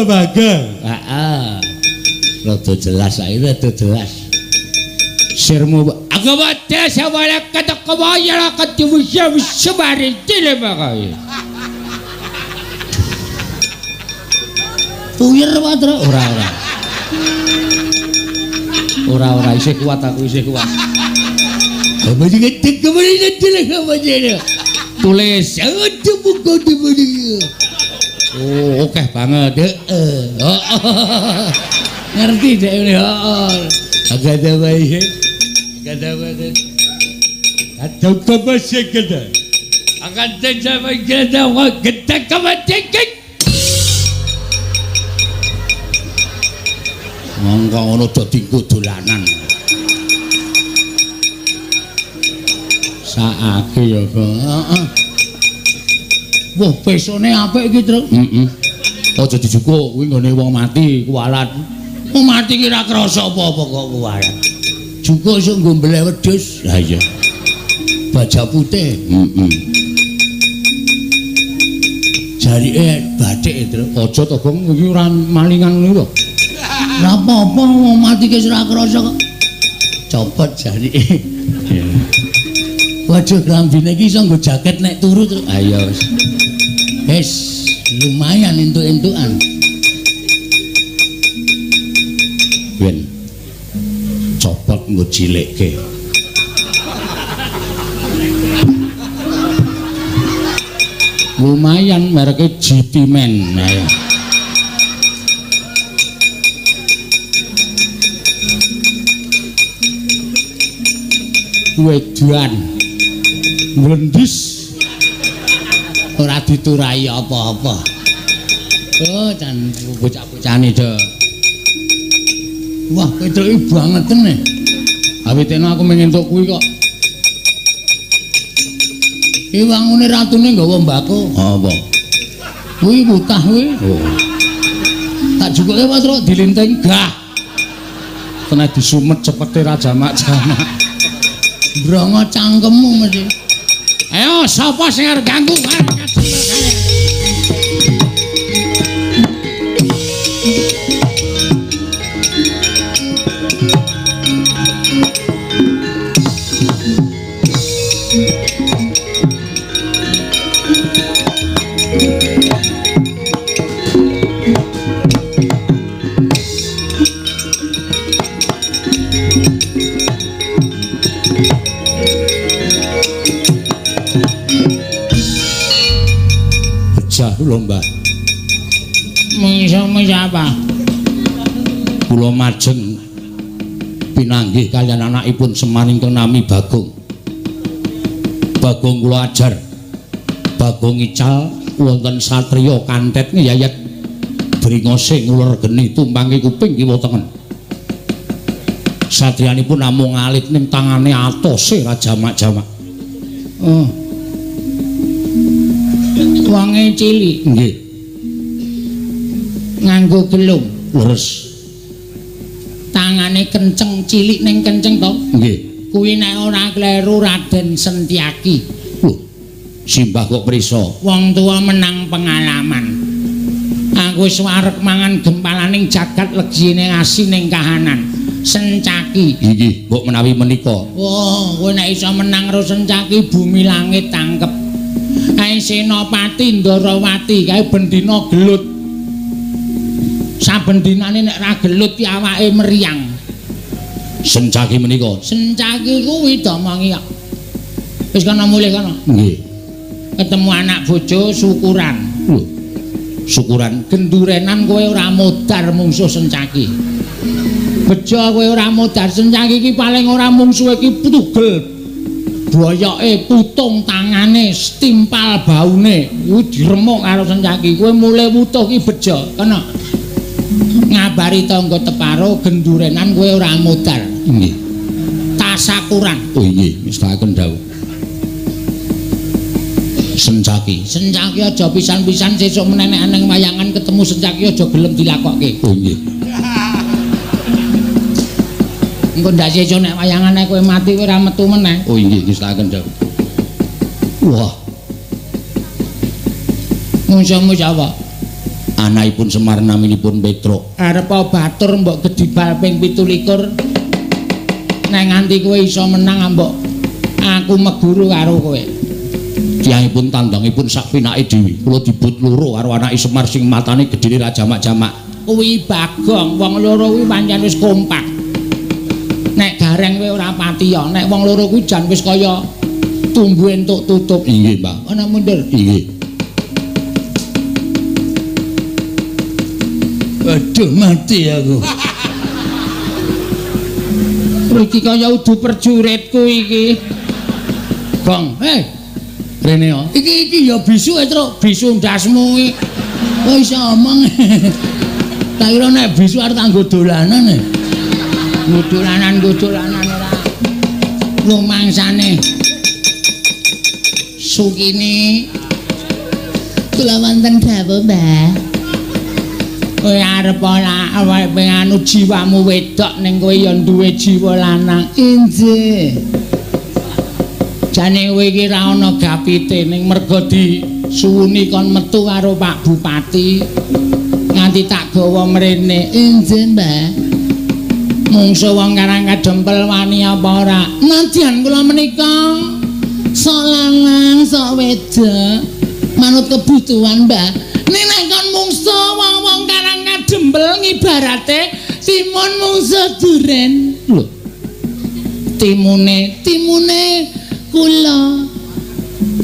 Bagong. Heeh. Rada jelas saiki, rada jelas. Sirmu agawate sawala katakawaya katiwisya wisabari tilebakay. Puyer Patra ora ora. Ora ora isih kuat aku isih kuat. Tulis oh oke banget heeh. Ngerti dek ini heeh. Agada wae. Agada wae. Atau kebasek gede. Akan terjadi gede wa gede kebasek. Monggo ngono do dinggo dolanan. Saake ya, heeh. Wah, pesone apik iki, Truk. Heeh. Aja dijukuk kuwi nggone wong mati kuwalat. Wong mati ki ora krasa apa-apa kok kuwalat. Jukuk iso nggo mbeleh wedhus. Lah iya. Baja putih. Heeh. Jarike bathik, Truk. Aja to, Gong, iki ora malingan ngono lho. Ora apa-apa wong mati ki ora krasa kok. Copot jarike. Iya. Waduh, klambine iki iso nggo jaket nek turu, Truk. Ayo wis. Wis, lumayan entuk-entukan. Ben copot nggo cilikke. Lumayan mereke GT Man. Ayo. Wedan mlendis ora diturai apa-apa. Oh, jan bocah-bocahane do. Wah, petruke bangeten e. Awitene aku mung entuk kuwi kok. Iki wangune ratune nggawa mbako. Apa? Kuwi mutah kuwi. Oh. Tak jukuke Pak Truk dilinting gah. Kena disumet cepete ra jamak-jamak. Brongo cangkemmu mesti. Ayo sapa sing arep ganggu arep kaji. Lho Mbah. Mungsuhmu sapa? Kula majeng pinanggih kaliyan anakipun Semar ingkang nami Bagong. Bagong kula ajar. Bagong ical wonten satriya kantet ngeyayat bringose nguler geni tumpangi kuping kiwa tengen. Satriyanipun namung alit ning tangane atose ra jamak-jamak. Oh. Wonge cilik nggih. Nganggo gelung. Leres. Tangane kenceng cilik ning kenceng to? Nggih. Kuwi nek ora kleru Raden Sentiaki. Lho, simbah kok prisa? Wong tuwa menang pengalaman. Aku wis wareg mangan gempalaning jagat legine asining kahanan. Sencaki. Inggih, mbok menawi menika. Wah, kowe nek iso menang karo Sencaki bumi langit tangkep. Kae Senopati Ndarawati kae bendina gelut. Saben dinane nek ra gelut ki awake meriang. Sencaki menika. Sencaki kuwi domongi kok. Wis kana mulih kana. Nggih. Ketemu anak bojo syukuran. Lho. Syukuran gendurenan kowe ora modar mungsuh Sencaki. Bejo kowe ora modar Sencaki iki paling ora mungsuhe iki tugel. Boyoke putung tangane setimpal baune kuwi diremuk karo Sencaki. Kowe mulih wutuh ki bejo kena ngabari tangga teparo gendurenan kowe ora modar. Nggih. Tasakuran. Oh nggih, mestakaken dawuh. Sencaki. Sencaki aja pisan-pisan sesuk menenek nang wayangan ketemu Sencaki aja gelem dilakokke. Oh nggih. Engko ndak sesuk nek wayangane kowe mati kowe ora metu meneh. Oh inggih ngestakaken dawuh. Wah. Mungsuhmu sapa? Anakipun Semar naminipun Petruk. Arep batur mbok gedibal ping 27. Nek nganti kowe iso menang ambok aku meguru karo kowe. Tiyangipun tandangipun sak pinake dhewe. Kula dibut loro karo anake Semar sing matane gedene ra jamak-jamak. Kuwi Bagong, wong loro kuwi pancen wis kompak. Nek Gareng kowe ora patiya, nek wong loro kuwi jan wis kaya tumbu entuk tutup. Inggih, Mbah. Ana mundur. Inggih. Aduh, mati aku. Iki kaya udu perjuritku iki. Gong, hei. Rene yo. Iki iki ya bisu e, Truk. Bisu ndasmu iki. Kok iso omong. Tak kira nek bisu arep tak nggo dolanan e. Nggo dolanan ora. Rumangsane. Sukini kula wonten dawuh, Mbah. Kowe arep ora awake anu jiwamu wedok ning kowe ya duwe jiwa lanang. Injih. Jane kowe iki ra ana gapite ning merga disuwuni kon metu karo Pak Bupati nganti tak gawa mrene. Injih, Mbah. Mungsu wong Karang Kadempel wani apa ora? Nadyan kula menika sok lanang sok wedok manut kebutuhan, Mbah. Nek nek kon mungsu wong-wong Karang Kadempel ngibarate timun mungsu duren. Lho. Timune, timune kula.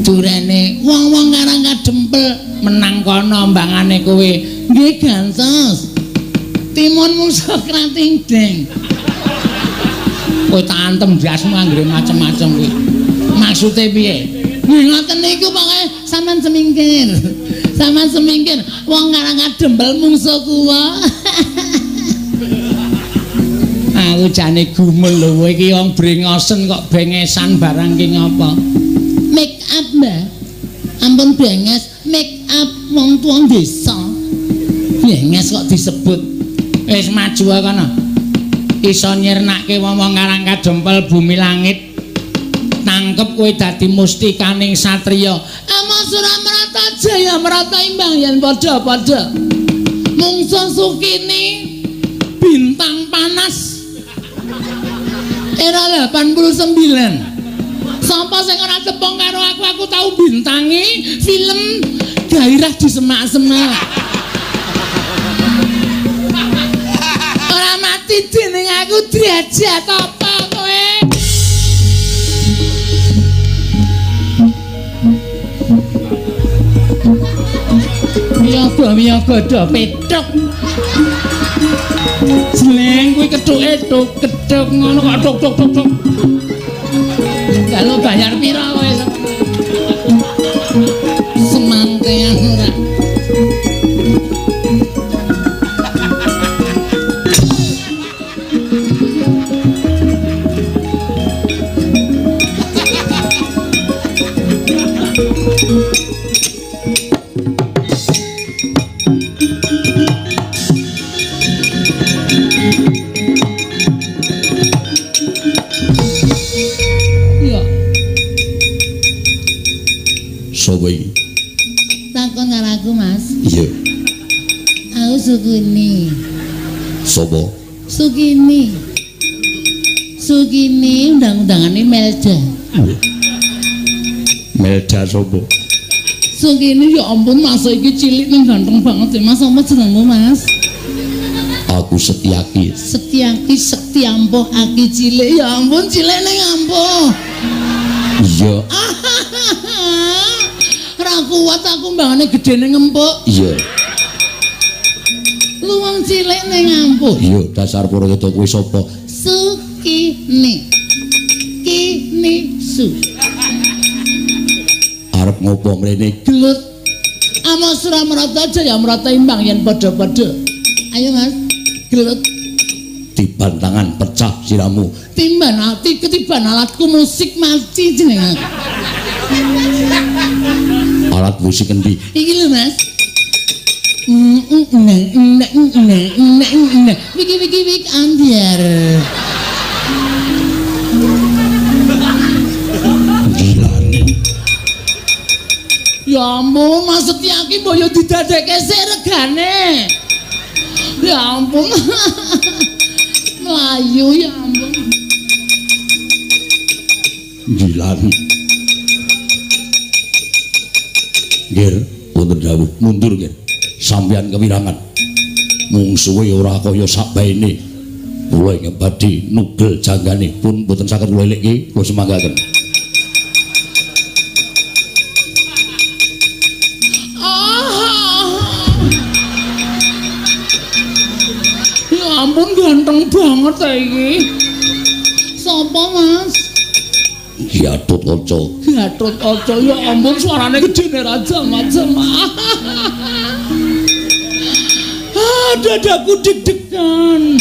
Durene wong-wong Karang Kadempel menang kono mbangane kowe. Nggih gantos. Timun mungsu krating deng. Kowe tak antem ndasmu anggere macem-macem kuwi. Maksude piye? Nggih ngoten niku pokoke sampean semingkir. Sampean semingkir wong Karang Kadempel mungsu kula. Aku jane gumul lho kowe iki wong brengosen kok bengesan barang ki ngapa? Make up, Mbah. Ampun benges, make up wong tuwa desa. Benges kok disebut. Wis maju kono. Iso nyirnake wong-wong Karang Kadempel bumi langit. Tangkep kowe dadi mustikaning satriya. Ama Suramrata Jaya Mrata imbang yen padha-padha. Mungsu Sukini bintang panas era 89. Sapa sing ora tepung karo aku, aku tau bintangi film Gairah di Semak-semak. Ora mati dening aku derajat apa kowe? Miyaga-miyaga do petuk. Jleng kuwi kethuke tuk kethuk ngono kok tuk tuk tuk tuk. Kalau bayar pira kowe? Semangkean ora. Sopo iki? Takon karo aku, Mas. Iya. Aku Sukini. Sopo? Sukini. Sukini undang-undangane Melda. Melda sopo? Sukini ya ampun Mas iki cilik ning ganteng banget ya Mas. Apa jenengmu, Mas? Aku Setyaki. Setyaki sekti ampuh aki cilik. Ya ampun cilik ning ampuh. Iya. Ora kuat aku mbangane gedene ngempuk. Iya. Lu wong cilik ning ampuh. Iya, dasar Purwokerto kuwi sapa? Sukini. Kini su. Arep ngopo mrene? Gelut. Ama Suramrata Jaya Mrata imbang yen padha-padha. Ayo Mas, gelut. Tiban tangan pecah siramu. Timban ati ketiban alatku musik mati jeneng aku. Alat musik endi? Iki lho Mas. Wiki wiki wik ambiar. Gilane. Ya ampun Mas Setyaki mbok yo didadekke sik regane. Ya ampun. Melayu ya ampun. Gilan. Nggih, wonten dawuh mundur nggih. Sampeyan kewirangan. Mungsuhe ora kaya sakbaene. Kula ingkang badhe nugel janggane pun mboten saged kula elikke, kula semanggaken. Ya ampun ganteng banget ta iki. Sapa, Mas? Gatotkaca. Gatotkaca, ya ampun suarane gedene raja macam. Ah, dadaku deg-degan.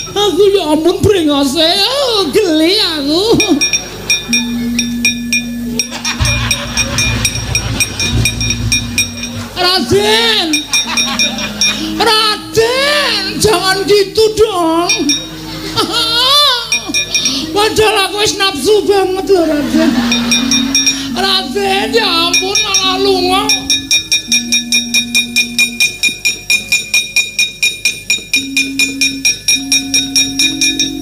Aku ya ampun brengose, oh, geli aku. Raden. Raden, jangan gitu dong. Padahal aku wis nafsu banget loh Raden. Raden, ya ampun malah lunga.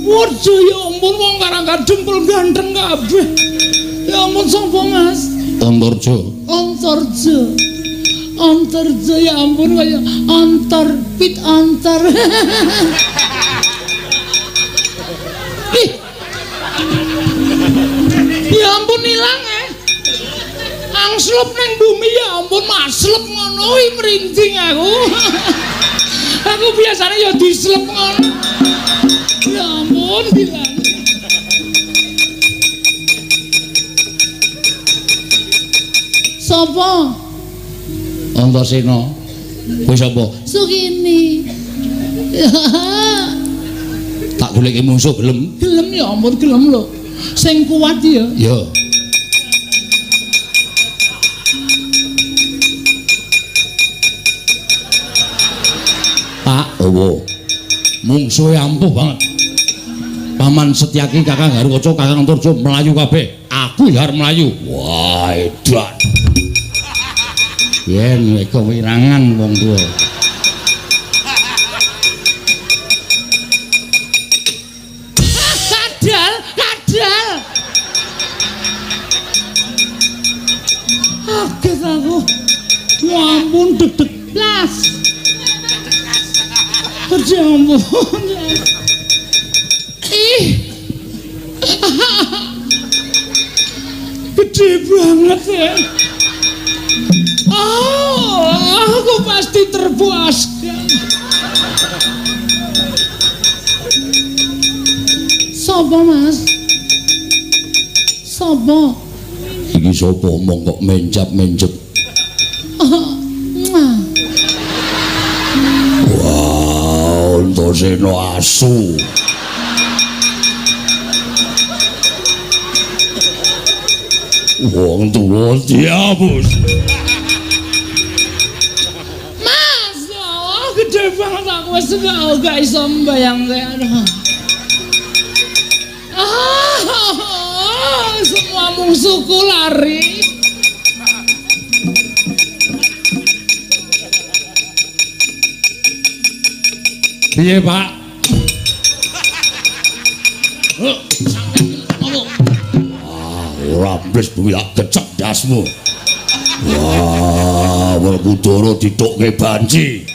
Waduh, ya ampun wong karang kadempel ganteng kabeh. Ya ampun sapa, Mas? Antarja. Antarja. Antarja ya ampun kaya antar pit antar. Ih. Ya ampun ilang eh. Angslup ning bumi ya ampun maslep ngono iki mrinding aku. Aku biasanya ya dislep ngono. Ya ampun bilang. Sapa? Antasena. Kowe sapa? Sukini. Tak goleki mungsuh gelem. Gelem ya ampun gelem lho. Sing kuat ya. Ya. Pak, owo. Mungsuhe ampuh banget. Paman Setyaki, Kakang Garukaca, Kakang Antarja mlayu kabeh. Aku ya arep mlayu. Wah, edan. Yen kewirangan wong tuwa. Kadal, kadal. Kaget aku. Ya ampun deg-deg blas. Ya ampun. Ih. Gede banget ya. Oh, aku pasti terpuaskan. Sapa, Mas? Sapa? Iki sapa omong kok menjap-menjep. Wah, Antasena asu. Wong tuwa diapus. Mas, oh, gede banget aku wis gak iso mbayangke. Aduh. Ah, semua musuhku lari. Piye, Pak? Ora wis bumi tak gecek dasmu. Wah, Werkudara ditukke banci.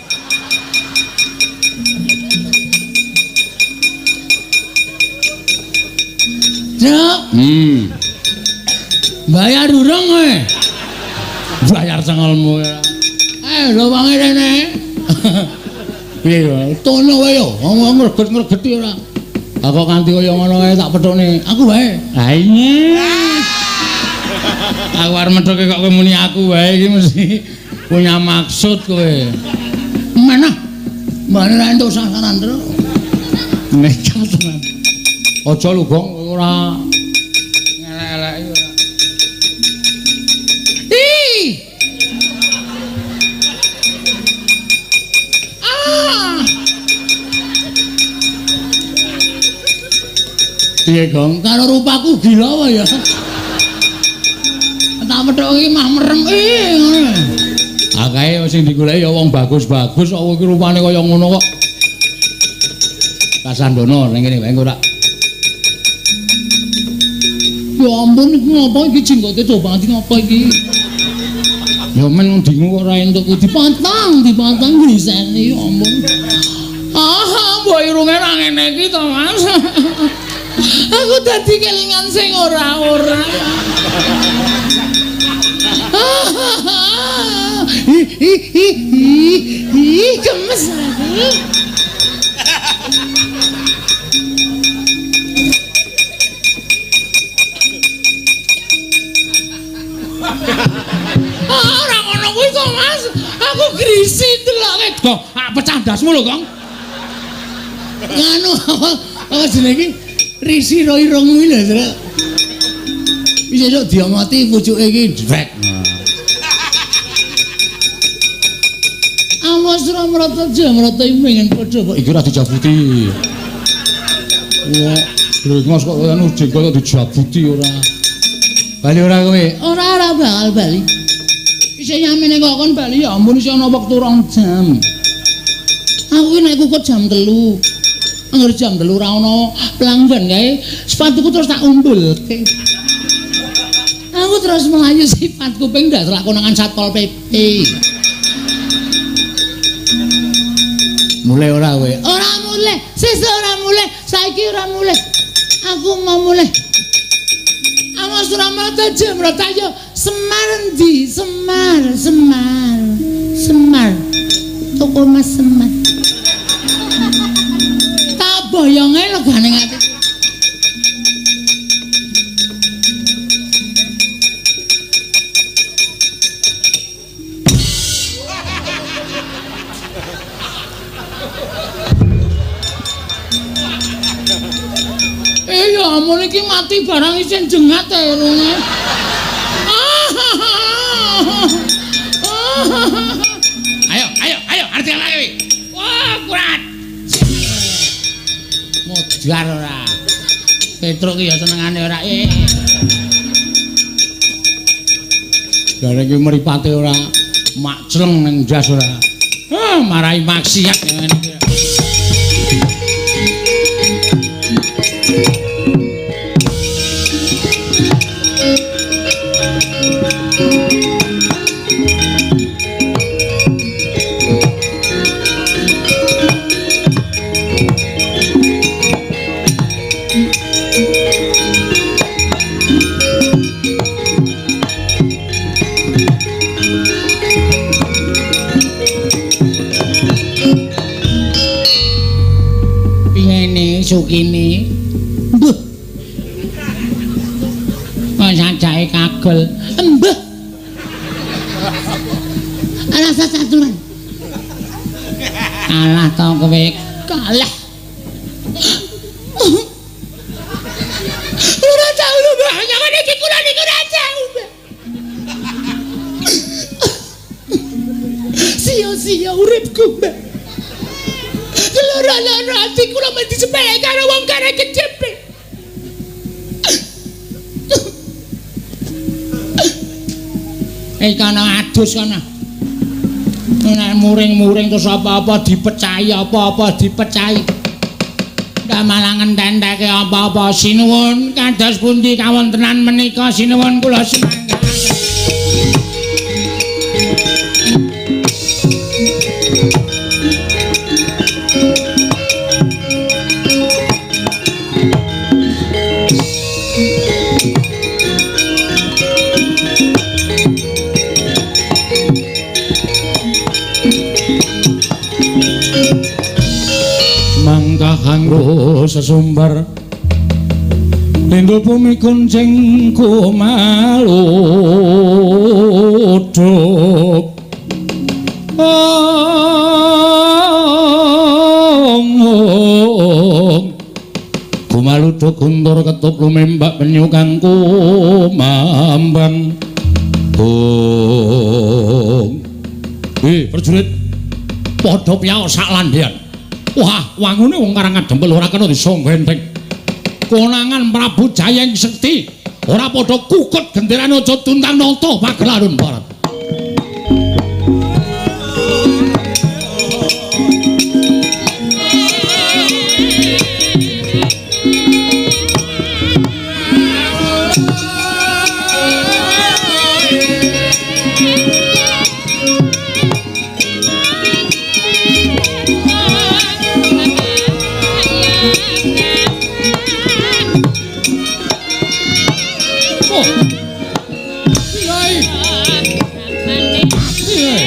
Cuk. Bayar durung kowe? Bayar cengelmu. Lho wangi rene. Piye yo? Tono wae yo, ngomong ngreget-ngregeti ora. Aku kanthi kaya ngono kae tak pethukne. Aku wae. Ha iya. Aku arep methuke kok kowe muni aku wae iki mesti punya maksud kowe. Mana? Mbane ra entuk sasaran, Tru. Nekat tenan. Aja lho, Gong, ora ngelek-eleki ora. Ih. Ah. Piye, Gong? Karo rupaku gila apa ya? Tak methuki iki mah merem ngono. Akae sing digoleki ya wong bagus-bagus kok iki rupane kaya ngono kok. Kasandono ning kene wae engko ora. Ya ampun iki ngopo iki jenggote do banget ngopo iki? Ya men dingu kok ora entuk ku dipotong, dipotong griseni ya ampun. Ah, mbok irunge ra ngene iki to, Mas. Aku dadi kelingan sing ora-ora. Ih ih ih ih gemes aku. Ora ngono kuwi to, Mas. Aku grisi deloke. Gong, pecah ndasmu lho, Gong. Nganu apa jenenge iki? Risi ro irung kuwi lho, Truk. Wis esuk diomoti pucuke iki drek. Awas ora mrata jamrata iki pengen padha kok iki ora dijabuti. Wah, brengos kok anu jenggot dijabuti ora. Bali ora kowe? Ora ora bakal bali. Isih nyamene kok kon bali ya ampun isih ana wektu 2 jam. Aku ki nek kukut jam 3. Angger jam 3 ora ana pelanggan kae, sepatuku terus tak umbulke. Aku terus melayu sifat kuping ndak selak konangan Satpol PP. Mulai ora kowe? Ora mulai, sesuk ora mulai, saiki ora mulai. Aku mau mulai. Awas ora mrata jemrata yo Semar endi? Semar, Semar. Semar. Toko Mas Semar. Tak boyonge legane ati. Ya ampun iki mati barang isih jengat irunge. Ayo, ayo, ayo, arti lagi. Wah, kurat. Modar ora. Petruk ki ya senengane ora. Jare iki mripate ora makcleng ning ndas ora. Ah, marai maksiat ngene iki. Sukini mbuh kok sajake kagol embuh rasa caturan kalah to kowe kalah ora tau lho mbah nyangane iki kula niku ora tau mbah sia-sia uripku mbah. Loro-loro ati kula mesti sepele karo wong kare kecepet. Eh kana adus kana. Nek muring-muring terus apa-apa dipecahi, apa-apa dipecahi. Ndak malah ngententeke apa-apa. Sinuwun kados pundi kawontenan menika sinuwun kula semangga. Kanggo sesumbar lindhu bumi kuncing kumaluduk kumaluduk guntur ketup lumembak penyu kang kumambang. Prajurit padha piyawak sak landhean. Wah, wangune wong Karang Adempel ora kena disangga enteng. Konangan Prabu Jayeng Sekti ora padha kukut genderane aja tuntang nata pagelaran barat. Oh. Piye? Piye?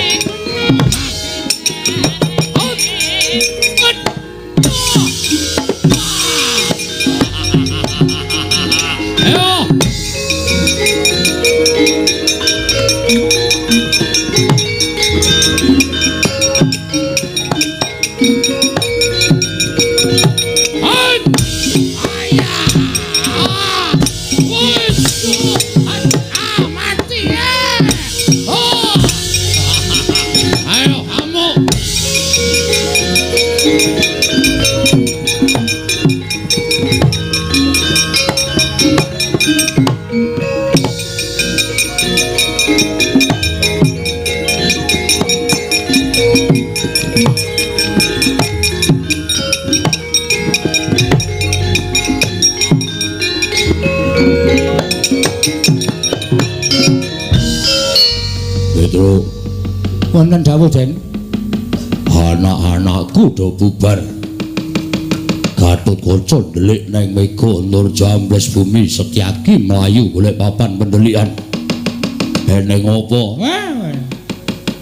Ayo. Wonten dawuh, Den. Anak-anakku do bubar. Gatotkaca ndelik nang mega nur jambles bumi, Setyaki mlayu golek papan pendelikan. Eneng apa?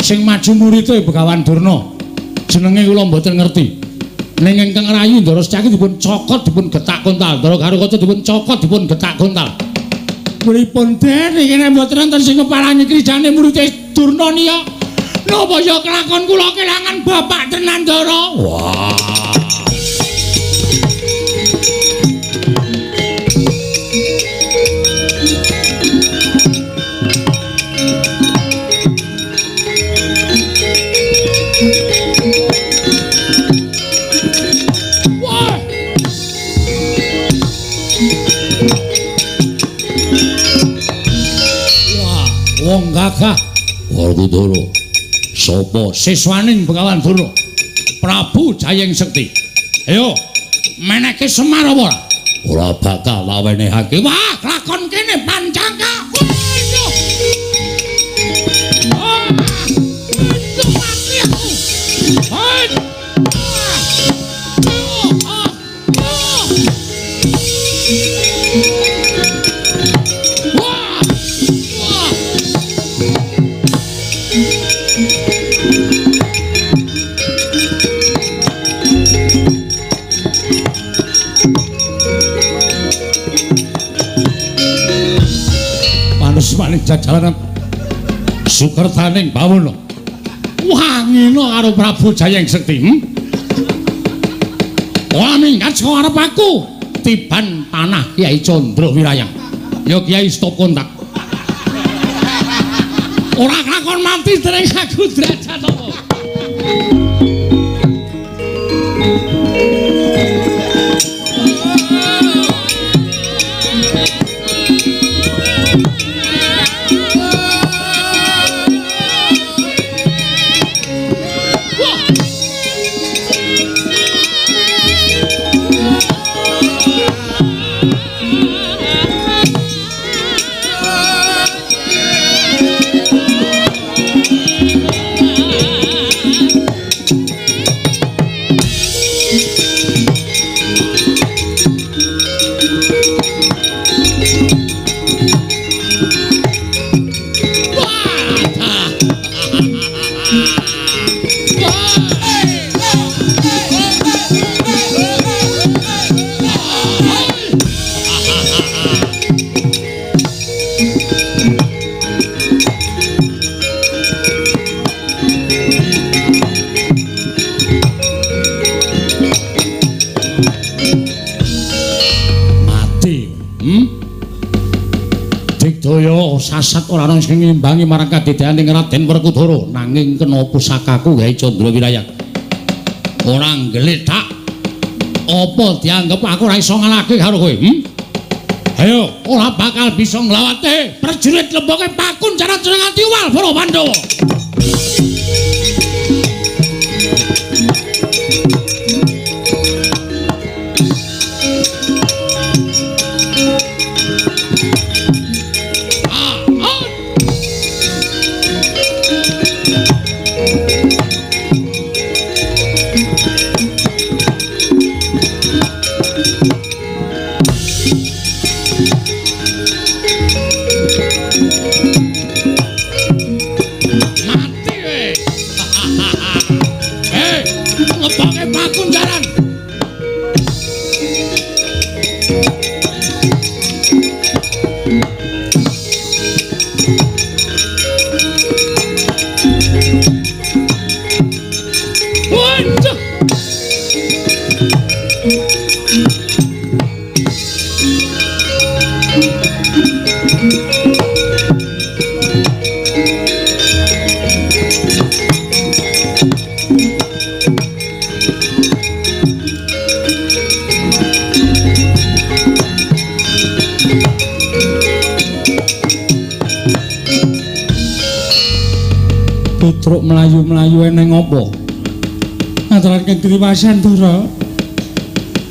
Sing maju murite Begawan Durna. Jenenge kula mboten ngerti. Ning ingkang rayu Ndara Setyaki dipun cokot dipun getak kontal. Ndara Garukaca dipun cokot dipun getak kontal. Pripun, Den? Iki nek mboten wonten sing keparani krijane murite Durna niya. Napa ya kelakon kula kelangan bapak tenan, Ndara? Wah. Wah. Wah, wong gagah. Werkudara. Sapa siswaning Begawan Durna? Prabu Jayeng Sekti. Ayo, meneke Semar apa ora? Ora bakal lawenehake. Wah, lakon kene pancangka. Maning jajalanan sukertaning bawono. Wah, ngene karo Prabu Jayeng Sekti. Ora minggat saka arep aku. Tiban panah Kyai Candra Wirayang. Ya Kyai stop kontak. Ora kelakon mati dereng aku derajat apa. Sasat ora ana sing ngimbangi marang kadedeaning Raden Werkudara, nanging kena pusakaku Kyai Candra Wirayang. Ora nggletak. Apa dianggep aku ora iso ngalahke karo kowe? Ayo, ora bakal bisa nglawate prajurit lemboke pakun cara nganti wal para Pandhawa. Petruk mlayu-mlayu eneng apa? Aturaken trima Ndara.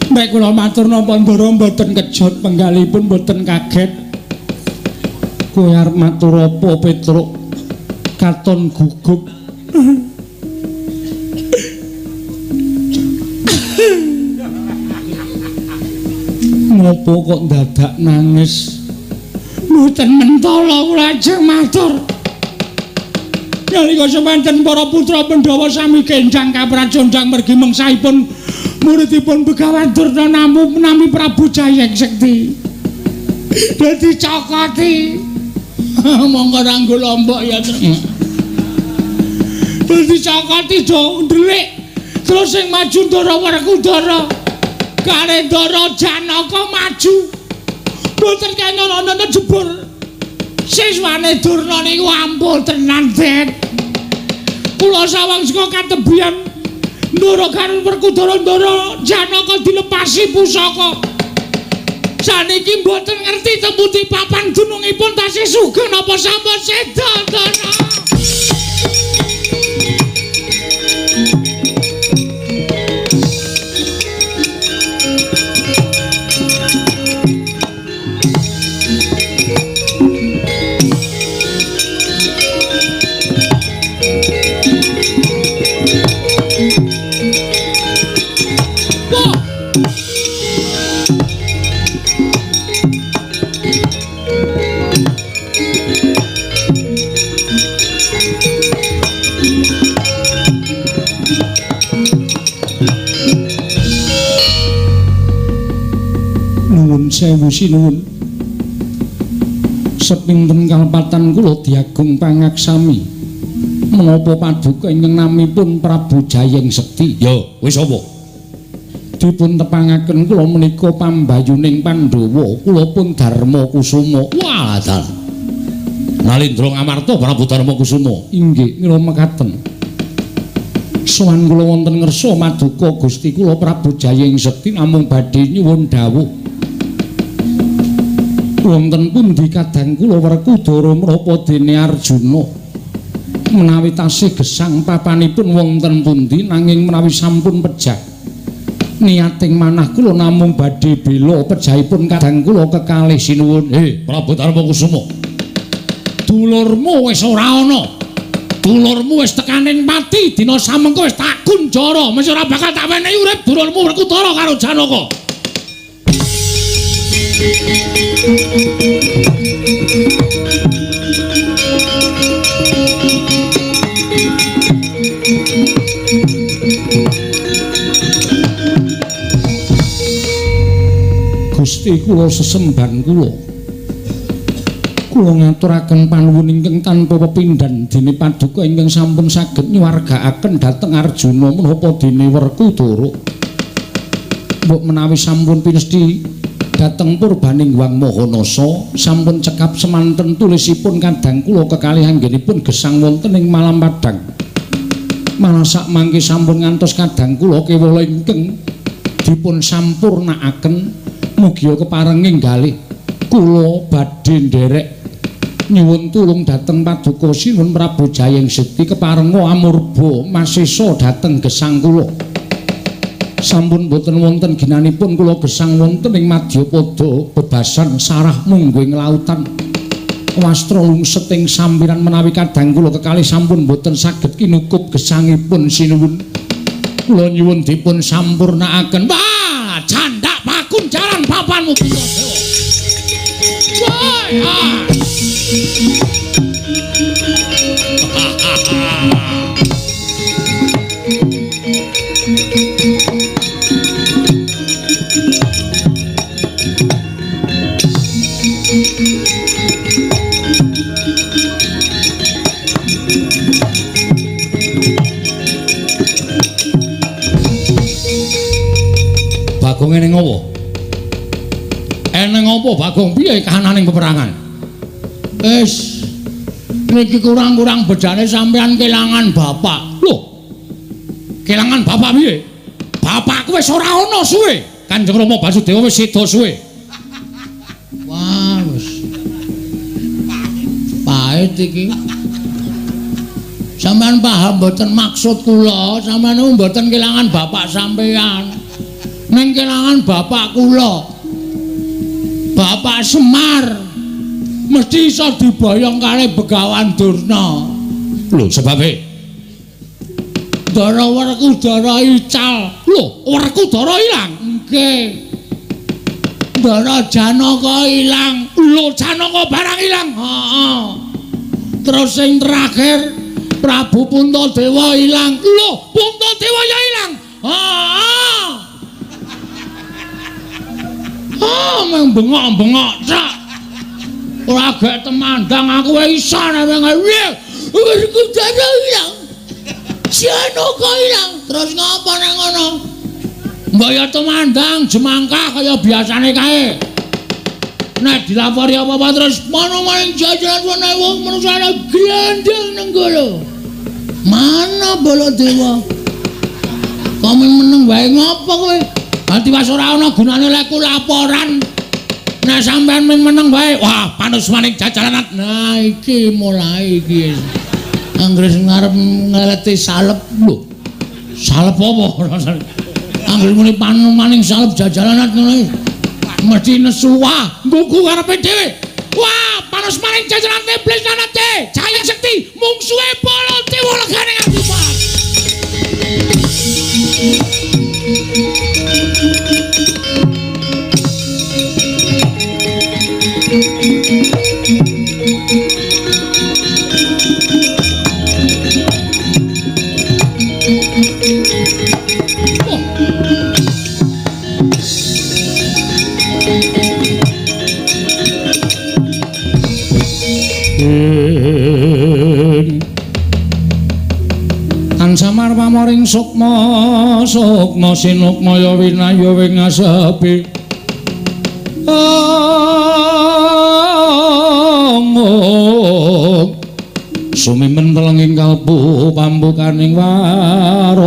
Mek kula matur napa Ndara mboten kejot penggalipun mboten kaget. Kowe arep matur apa Petruk? Katon gugup. Ngopo kok dadak nangis? Mboten mentala kula ajeng matur. Nalika semanten para putra Pandhawa sami kenjang kapracondang mergi mengsahipun muridipun Begawan Durna nami Prabu Jayeng Sekti. Dadi cokoti. Monggo ranggo lombok ya. Dadi cokoti do ndelik. Terus sing maju Ndara Werkudara. Kare Ndara Janaka maju. Mboten kena ana jebur. Siswane Durna niku ampuh tenan, Det. Kula sawang saka katebian Ndara karo Werkudara Ndara Janaka dilepasi pusaka. Saniki mboten ngerti temputi papan dunungipun tasih sugeng napa sampun seda, Ndara. Sewu sinuwun. Sepinten kalepatan kula diagung pangaksami menapa paduka ingkang namipun Prabu Jayeng Sekti. Ya, wis apa? Dipun tepangaken kula menika pambayuning Pandhawa, kula pun Darma Kusuma. Wah, dalah. Nalindra Ngamarta Prabu Darma Kusuma. Inggih, kula mekaten. Sowan kula wonten ngersa maduka Gusti kula Prabu Jayeng Sekti namung badhe nyuwun dawuh. Wonten pundi kadang kula Werkudara menapa dene Arjuna menawi tasih gesang papanipun wonten pundi nanging menawi sampun pejah niating manah kula namung badhe bela pejahipun kadang kula kekalih sinuwun. Prabu Darma Kusuma, dulurmu wis ora ana, dulurmu wis tekaning pati dina samengko wis tak kunjara, mesti ora bakal tak wenehi urip dulurmu Werkudara karo Janaka. Gusti kula sesembahan kula, kula ngaturaken panuwun ingkang tanpa pepindhan dene paduka ingkang sampun saged nyuwargaaken dhateng Arjuna menapa dene Werkudara. Mbok menawi sampun pinesti dhateng purbaning Hyang Mahanasa sampun cekap semanten tulisipun kadang kula kekalih anggenipun gesang wonten ing Malam Padang. Malah sak mangke sampun ngantos kadang kula kewala ingkang dipun sampurnakaken mugia keparenging galih kula badhe nderek nyuwun tulung dhateng paduka Sinuwun Prabu Jayeng Sekti keparenga amurba masesa dhateng gesang kula. Sampun boten wonten ginanipun kula gesang wonten ing madyapada bebasan sarah mungguing lautan wastra lungset ing sampiran menawi kadang kula kekalih sampun boten saged kinukup gesangipun sinuwun. Kula nyuwun dipun sampurnakaken. Wah, candak pakunjaran papanmu Puntadewa. Woi, ah. Bagong eneng apa? Eneng apa Bagong? Piye kahananing peperangan? Wis niki kurang-kurang bejane sampean kelangan bapak. Lho. Kelangan bapak piye? Bapakku wis ora ana suwe. Kanjeng Rama Basudewa wis seda suwe. Wah, wis. Pahit iki. Sampeyan paham mboten maksud kula? Sampeyan niku mboten kelangan bapak sampeyan. Ning kelangan bapak kula. Bapak Semar mesti iso diboyong karo Begawan Durna. Lho, sebabe? Ndara Werkudara ical. Lho, Werkudara ilang? Nggih. Ndara Janaka ilang. Lho, Janaka barang ilang. Heeh. Terus sing terakhir Prabu Puntadewa ilang. Lho, Puntadewa ya ilang. Heeh. Ah, meng bengok-bengok cak. Ora gek temandang aku wae iso nek piye. Werkudara ilang. Janaka ilang. Terus ngapa nang ngono? Mbok ya temandang jemangkah kaya biasane kae. Nek dilapori apa-apa terus mana maning jajaran ana wong manusane glandang nenggala. Mana Baladewa? Kok meneng wae ngopo kowe? Ati wis ora ana gunane lek laporan. Nek sampean meneng wae, wah panusmaning jajaran. Nah iki mulai iki. Anggere sing arep ngeleti salep lho. Salep apa? Anggere muni panumaning salep jajaran ngono. Mesti nesu wah, nggugu karepe dhewe. Wah, panusmaning jajaran iblis nanate, Jaya Sekti mungsuhe Baladewa legane ngati. Ansamar pamoring sukma sukma sinukmaya winaya wing asepi. Sumimen telenging kalbu pambukaning warana.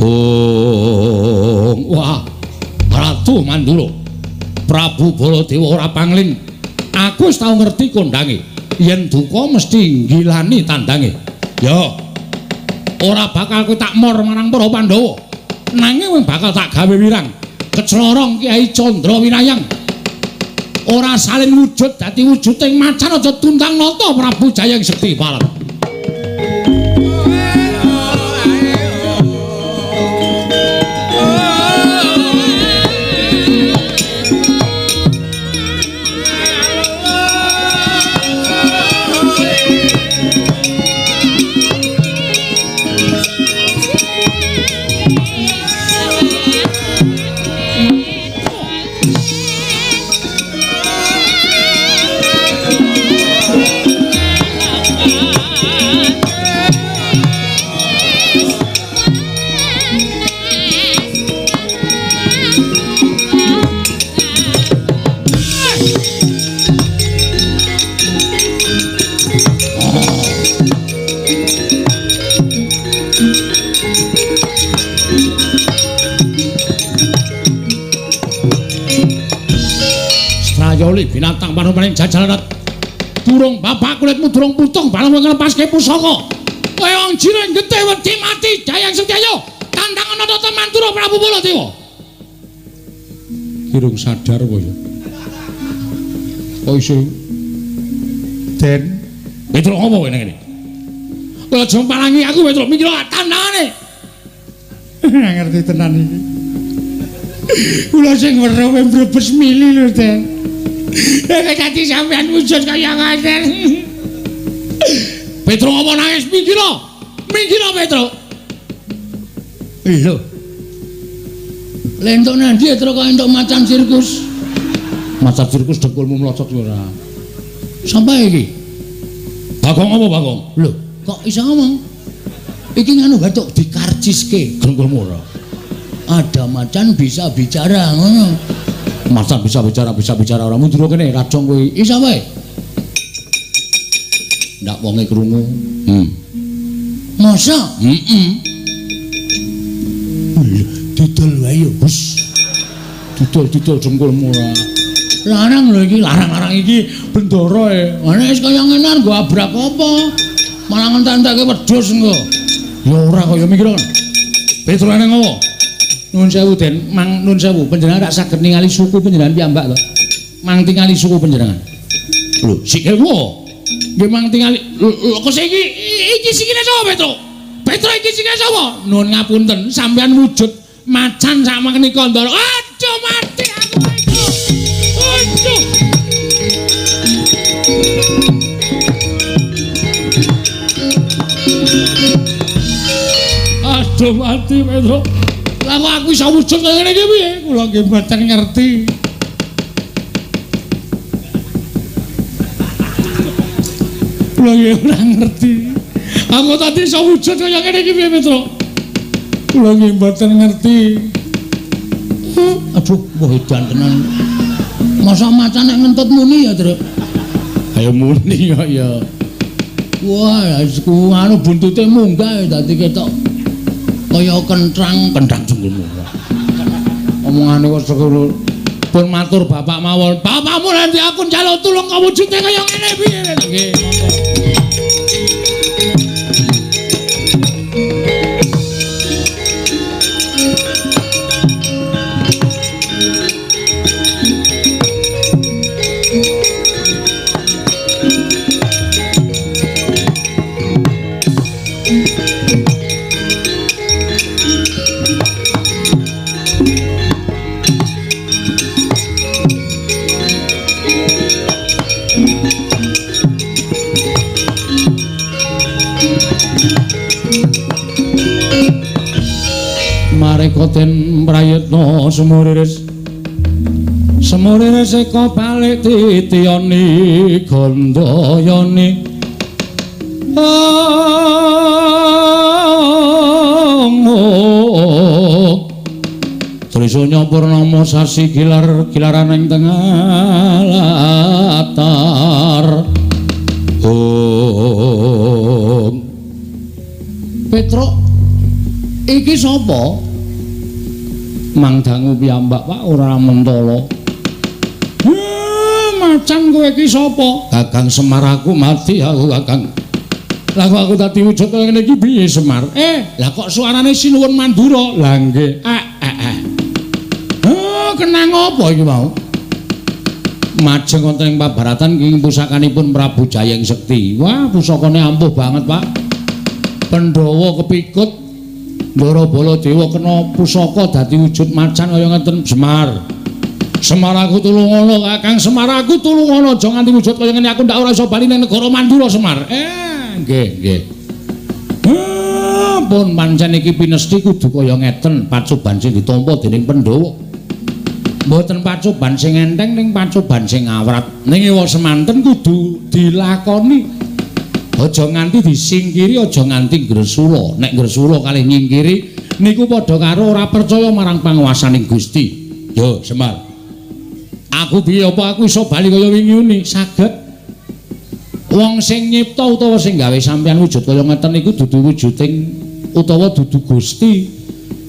Oh, wah, Ratu Mandura, Prabu Baladewa ora pangling. Aku wis tau ngerti kondange. Yen duka mesti nggilani tandange. Ya, ora bakal kowe tak mor marang para Pandhawa. Nanging kowe bakal tak gawe wirang. Keclorong Kyai Candra Winayang. Ora salin wujud dadi wujuding macan aja tundang nata Prabu Jayeng Sekti Parang. Binatang panumaning jajaran durung bapak kulitmu durung putung barang nglepaske pusaka. Kowe wong jiring getih wedi mati Jayeng Sekti ayo tandang ana Nata Mandura Prabu Baladewa. Kirung sadar kowe ya. Kok iso Den Petruk apa kowe nang kene? Kowe aja palangi aku Petruk mikir tandangane. Ngerti tenan iki. Kula sing weruh mbrebes mili lho Den. Nek dadi sampean wujud kaya ngoten. Petruk apa nangis minggir. Minggir Petruk. Lho. Lentuk nang ndi Petruk kok entuk macan sirkus? Macan sirkus dengkulmu mlocot ora. Sapa iki? Bagong apa Bagong? Lho, kok iso ngomong? Iki nganu batuk dikarciske dengkulmu ora. Ada macan bisa bicara ngono. Macan bisa bicara ora mundur kene rajong kowe. Iso wae. Ndak wonge krungu. Masa? Heeh. Didol wae yo, Bos. Didol-didol dengkulmu ora. Larang lho iki, larang-larang iki bendara e. Nek wis kaya ngene nggo abrak apa? Malah ngentek-entekke wedhus engko. Ya ora kaya mikir kon. Petro nang ngopo? Nuwun sewu Den, mang nuwun sewu, panjenengan rak saged ningali suku panjenengan piyambak to. Mang tingali suku panjenengan. Lho, sikil wo. Nggih mang tingali. Lho kok iki iki sikile sapa Petro? Petro iki sikile sapa? Nuwun ngapunten, sampeyan wujud macan sak menika Ndara. Aduh mati aku Petro. Aduh. Aduh mati Petro. Lah kok aku iso wujud kaya ngene iki piye? Kula nggih mboten ngerti. Kula nggih ora ngerti. Aku tadi iso wujud kaya ngene iki piye Petro? Kula nggih mboten ngerti. Aduh, wah edan tenan. Masa macan nek ngentut muni ya, Truk? Ayo muni kok ya. Wah, ku anu buntute munggah dadi ketok kaya kentrang, kentrang jengkulmu. Omongane kok sekono. Pun matur bapak mawon. Bapakmu nanti aku njaluk tulung kok wujude kaya ngene piye? Nggih, monggo. Den prayitna sumuriris sumuriris eka balik titiyani gandayani Trisanya purnama sasi gilar gilaran ing tengah latar. Om Petruk iki sapa? Mang dangu piyambak Pak ora mentala. Macan kowe iki sapa? Kakang Semar aku mati aku Kakang. Lah kok aku dadi wujud kaya ngene iki piye Semar? Lah kok suarane Sinuwun Mandura? Lah nggih. Kenang apa iki mau? Majeng wonten ing pabaratan ing pusakanipun Prabu Jayeng Sekti. Wah, pusakane ampuh banget, Pak. Pandhawa kepikut Ndara Baladewa kena pusaka dadi wujud macan kaya ngeten Semar. Semar aku tulungono Kakang, Semar aku tulungono aja nganti wujud kaya ngene aku ndak ora iso bali ning negara Mandura Semar. Nggih, nggih. Pun pancen iki pinesti kudu kaya ngeten pacoban sing ditampa dening Pandhawa. Mboten pacoban sing enteng ning pacoban sing awrat. Ning ewa semanten kudu dilakoni. Aja nganti disingkiri, aja nganti gresula. Nek gresula kalih nyingkiri niku padha karo ora percaya marang panguwasaning Gusti. Yo Semar. Aku piye apa aku iso bali kaya wingi uni? Saged. Wong sing nyipta utawa sing gawe sampeyan wujud kaya ngeten niku dudu wujuding utawa dudu Gusti.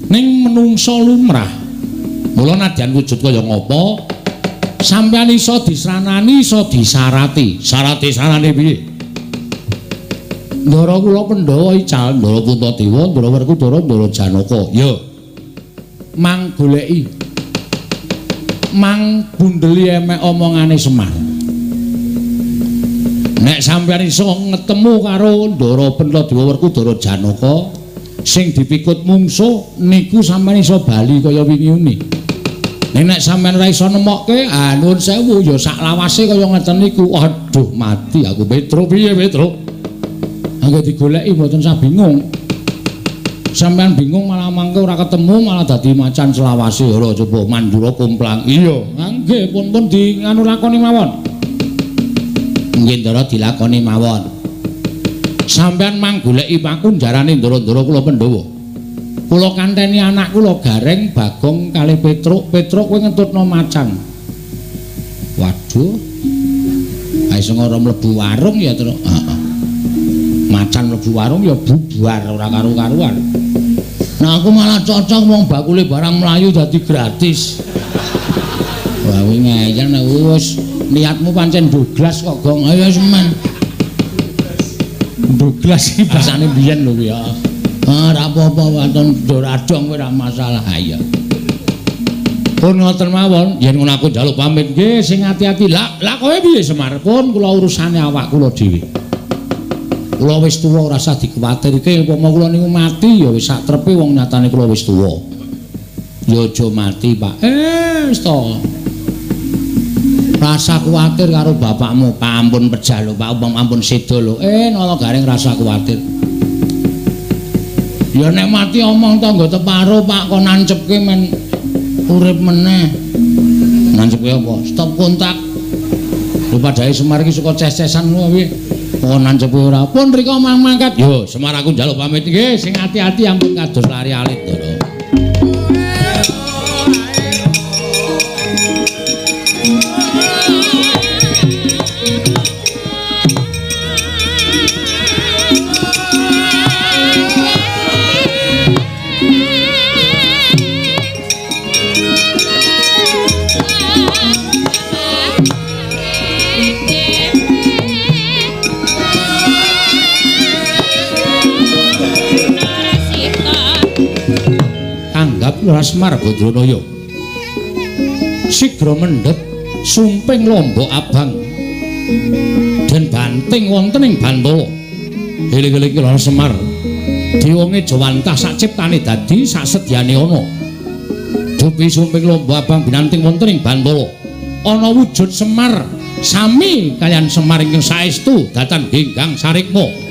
Ning menungsa lumrah. Mula nadyan wujud kaya ngapa sampeyan iso disranani, iso disarati. Sarate sarane piye? Ndara kula Pandhawa ical, Ndara Puntadewa, Ndara Werkudara, Ndara Janaka. Ya. Mang goleki. Mang bundeli emek omongane Semar. Nek sampeyan iso ngetemu karo Ndara Puntadewa, Werkudara, Janaka sing dipikut mungsuh niku sampeyan iso bali kaya wingi uni. Nek nek sampeyan ora iso nemokke, ah nuwun sewu ya sak lawase kaya ngeten niku. Aduh mati aku Petro piye Petro? Anggo digoleki mboten sah bingung. Sampeyan bingung malah mangke ora ketemu malah dadi macan selawase. Ora coba Mandura komplang. Iya, nggih pun-pun di nganu lakoni mawon. Nggih Ndara dilakoni mawon. Sampeyan mang goleki pakunjarane ndara-ndara kula Pandhawa. Kula kanteni anak kula Gareng, Bagong kalih Petruk. Petruk kowe ngentutno macan. Waduh. Ae sing ora mlebu warung ya, Truk. Heeh. Macan mlebu warung ya bubar ora karu-karuan. Nah aku malah cocok wong bakule barang mlayu dadi gratis. Wah, kuwi ngeyel nek wis niatmu pancen ndoglas kok, Gong. Ayo semen. Ndoglas iki basane biyen lho kuwi ya. Ah, ora apa-apa waton doradong kowe ora masalah. Ha iya. Pun ngoten mawon, yen ngono aku njaluk pamit nggih sing ati-ati. Lah, lah kowe piye Semar? Pun kula urusane awak kula dhewe. Kula wis tuwa ora usah dikuwatirke, upama kula niku mati ya wis sak trepe wong nyatane kula wis tuwa. Ya aja mati, Pak. Wis to. Rasa kuwatir karo bapakmu, Pak ampun pejah lho, Pak umpama ampun seda lho. Nala garing rasa kuwatir. Ya nek mati omong tangga teparo, Pak, kon nancepke men urip meneh. Nancepke apa? Stop kontak. Lho padhae Semar iki suka ces-cesan ngono kuwi. Kok nancepke ora? Pun rika mang mangkat. Yo, Semar aku njaluk pamit nggih, sing ati-ati ampun kados lari alit, Ndara. Tanggap Semar Badranaya. Sigra mendhet sumping lombok abang den banting wonten ing Bantala. Eling-eling Lor Semar. Dewa ngejawantah sak ciptane dadi sak sedyane ana. Dupi sumping lombok abang binanting wonten ing Bantala. Ana wujud Semar sami kaliyan Semar ingkang saestu datan genggang sarikma.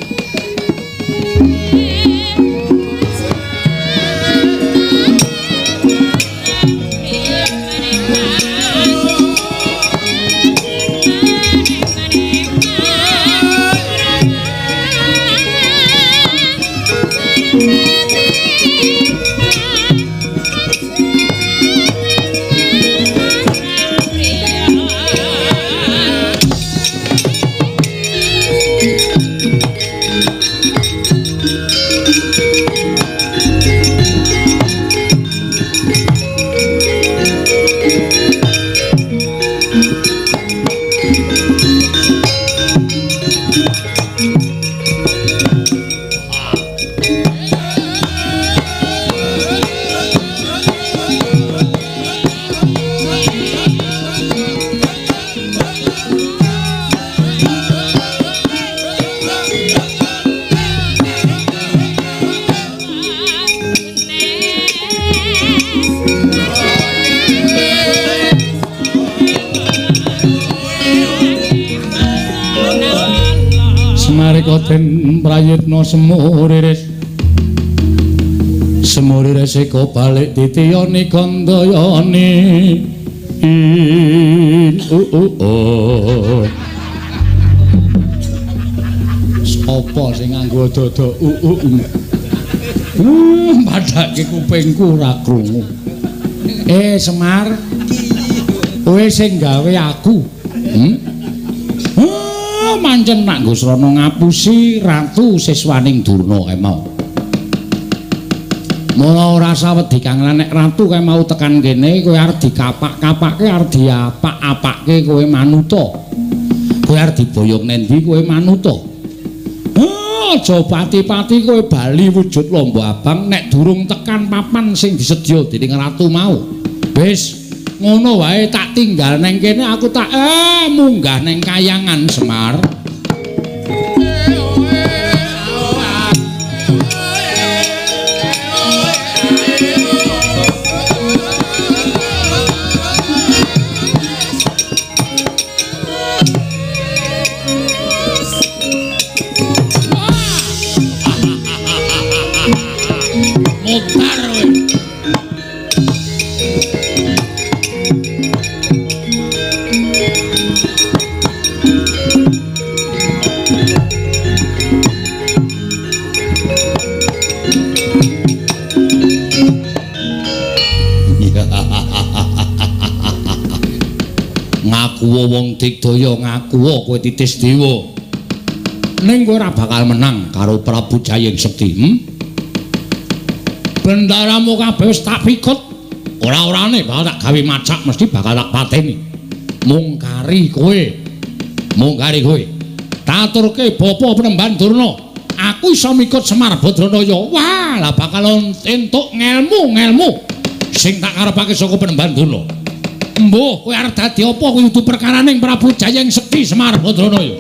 Den prayitna semuriris semuriris eko balik titiyani gandayani sapa sing nganggo dada padhake kupingku ora krungu. Semar, kowe sing gawe aku. Mancen nak nggo srana ngapusi ratu siswaning Durna kae mau. Mula ora sawedi kang nek ratu kae mau tekan kene kowe arep dikapak-kapake, arep diapak-apake kowe manuta. Kowe arep diboyong nendi kowe manuta. Aja pati-pati kowe bali wujud lombok abang nek durung tekan papan sing disedya dening ratu mau. Wis ngono wae tak tinggal neng kene aku tak munggah neng kayangan Semar. Mutar kowe. Ngaku wong digdaya, ngaku kowe titis dewa. Ning kowe ora bakal menang karo Prabu Jayeng Sekti. Bendaramu kabeh wis tak pikut. Ora-orane bakal tak gawe macak mesti bakal tak pateni. Mung kari kowe. Mung kari kowe. Taturke bapa Penemban Durna. Aku iso mikut Semar Badranaya. Wah, lah bakal entuk ngelmu-ngelmu sing tak karepake saka Penemban Durna. Mbuh, kowe arep dadi apa kuwi kudu perkaraning Prabu Jayeng Sekti Semar Badranaya.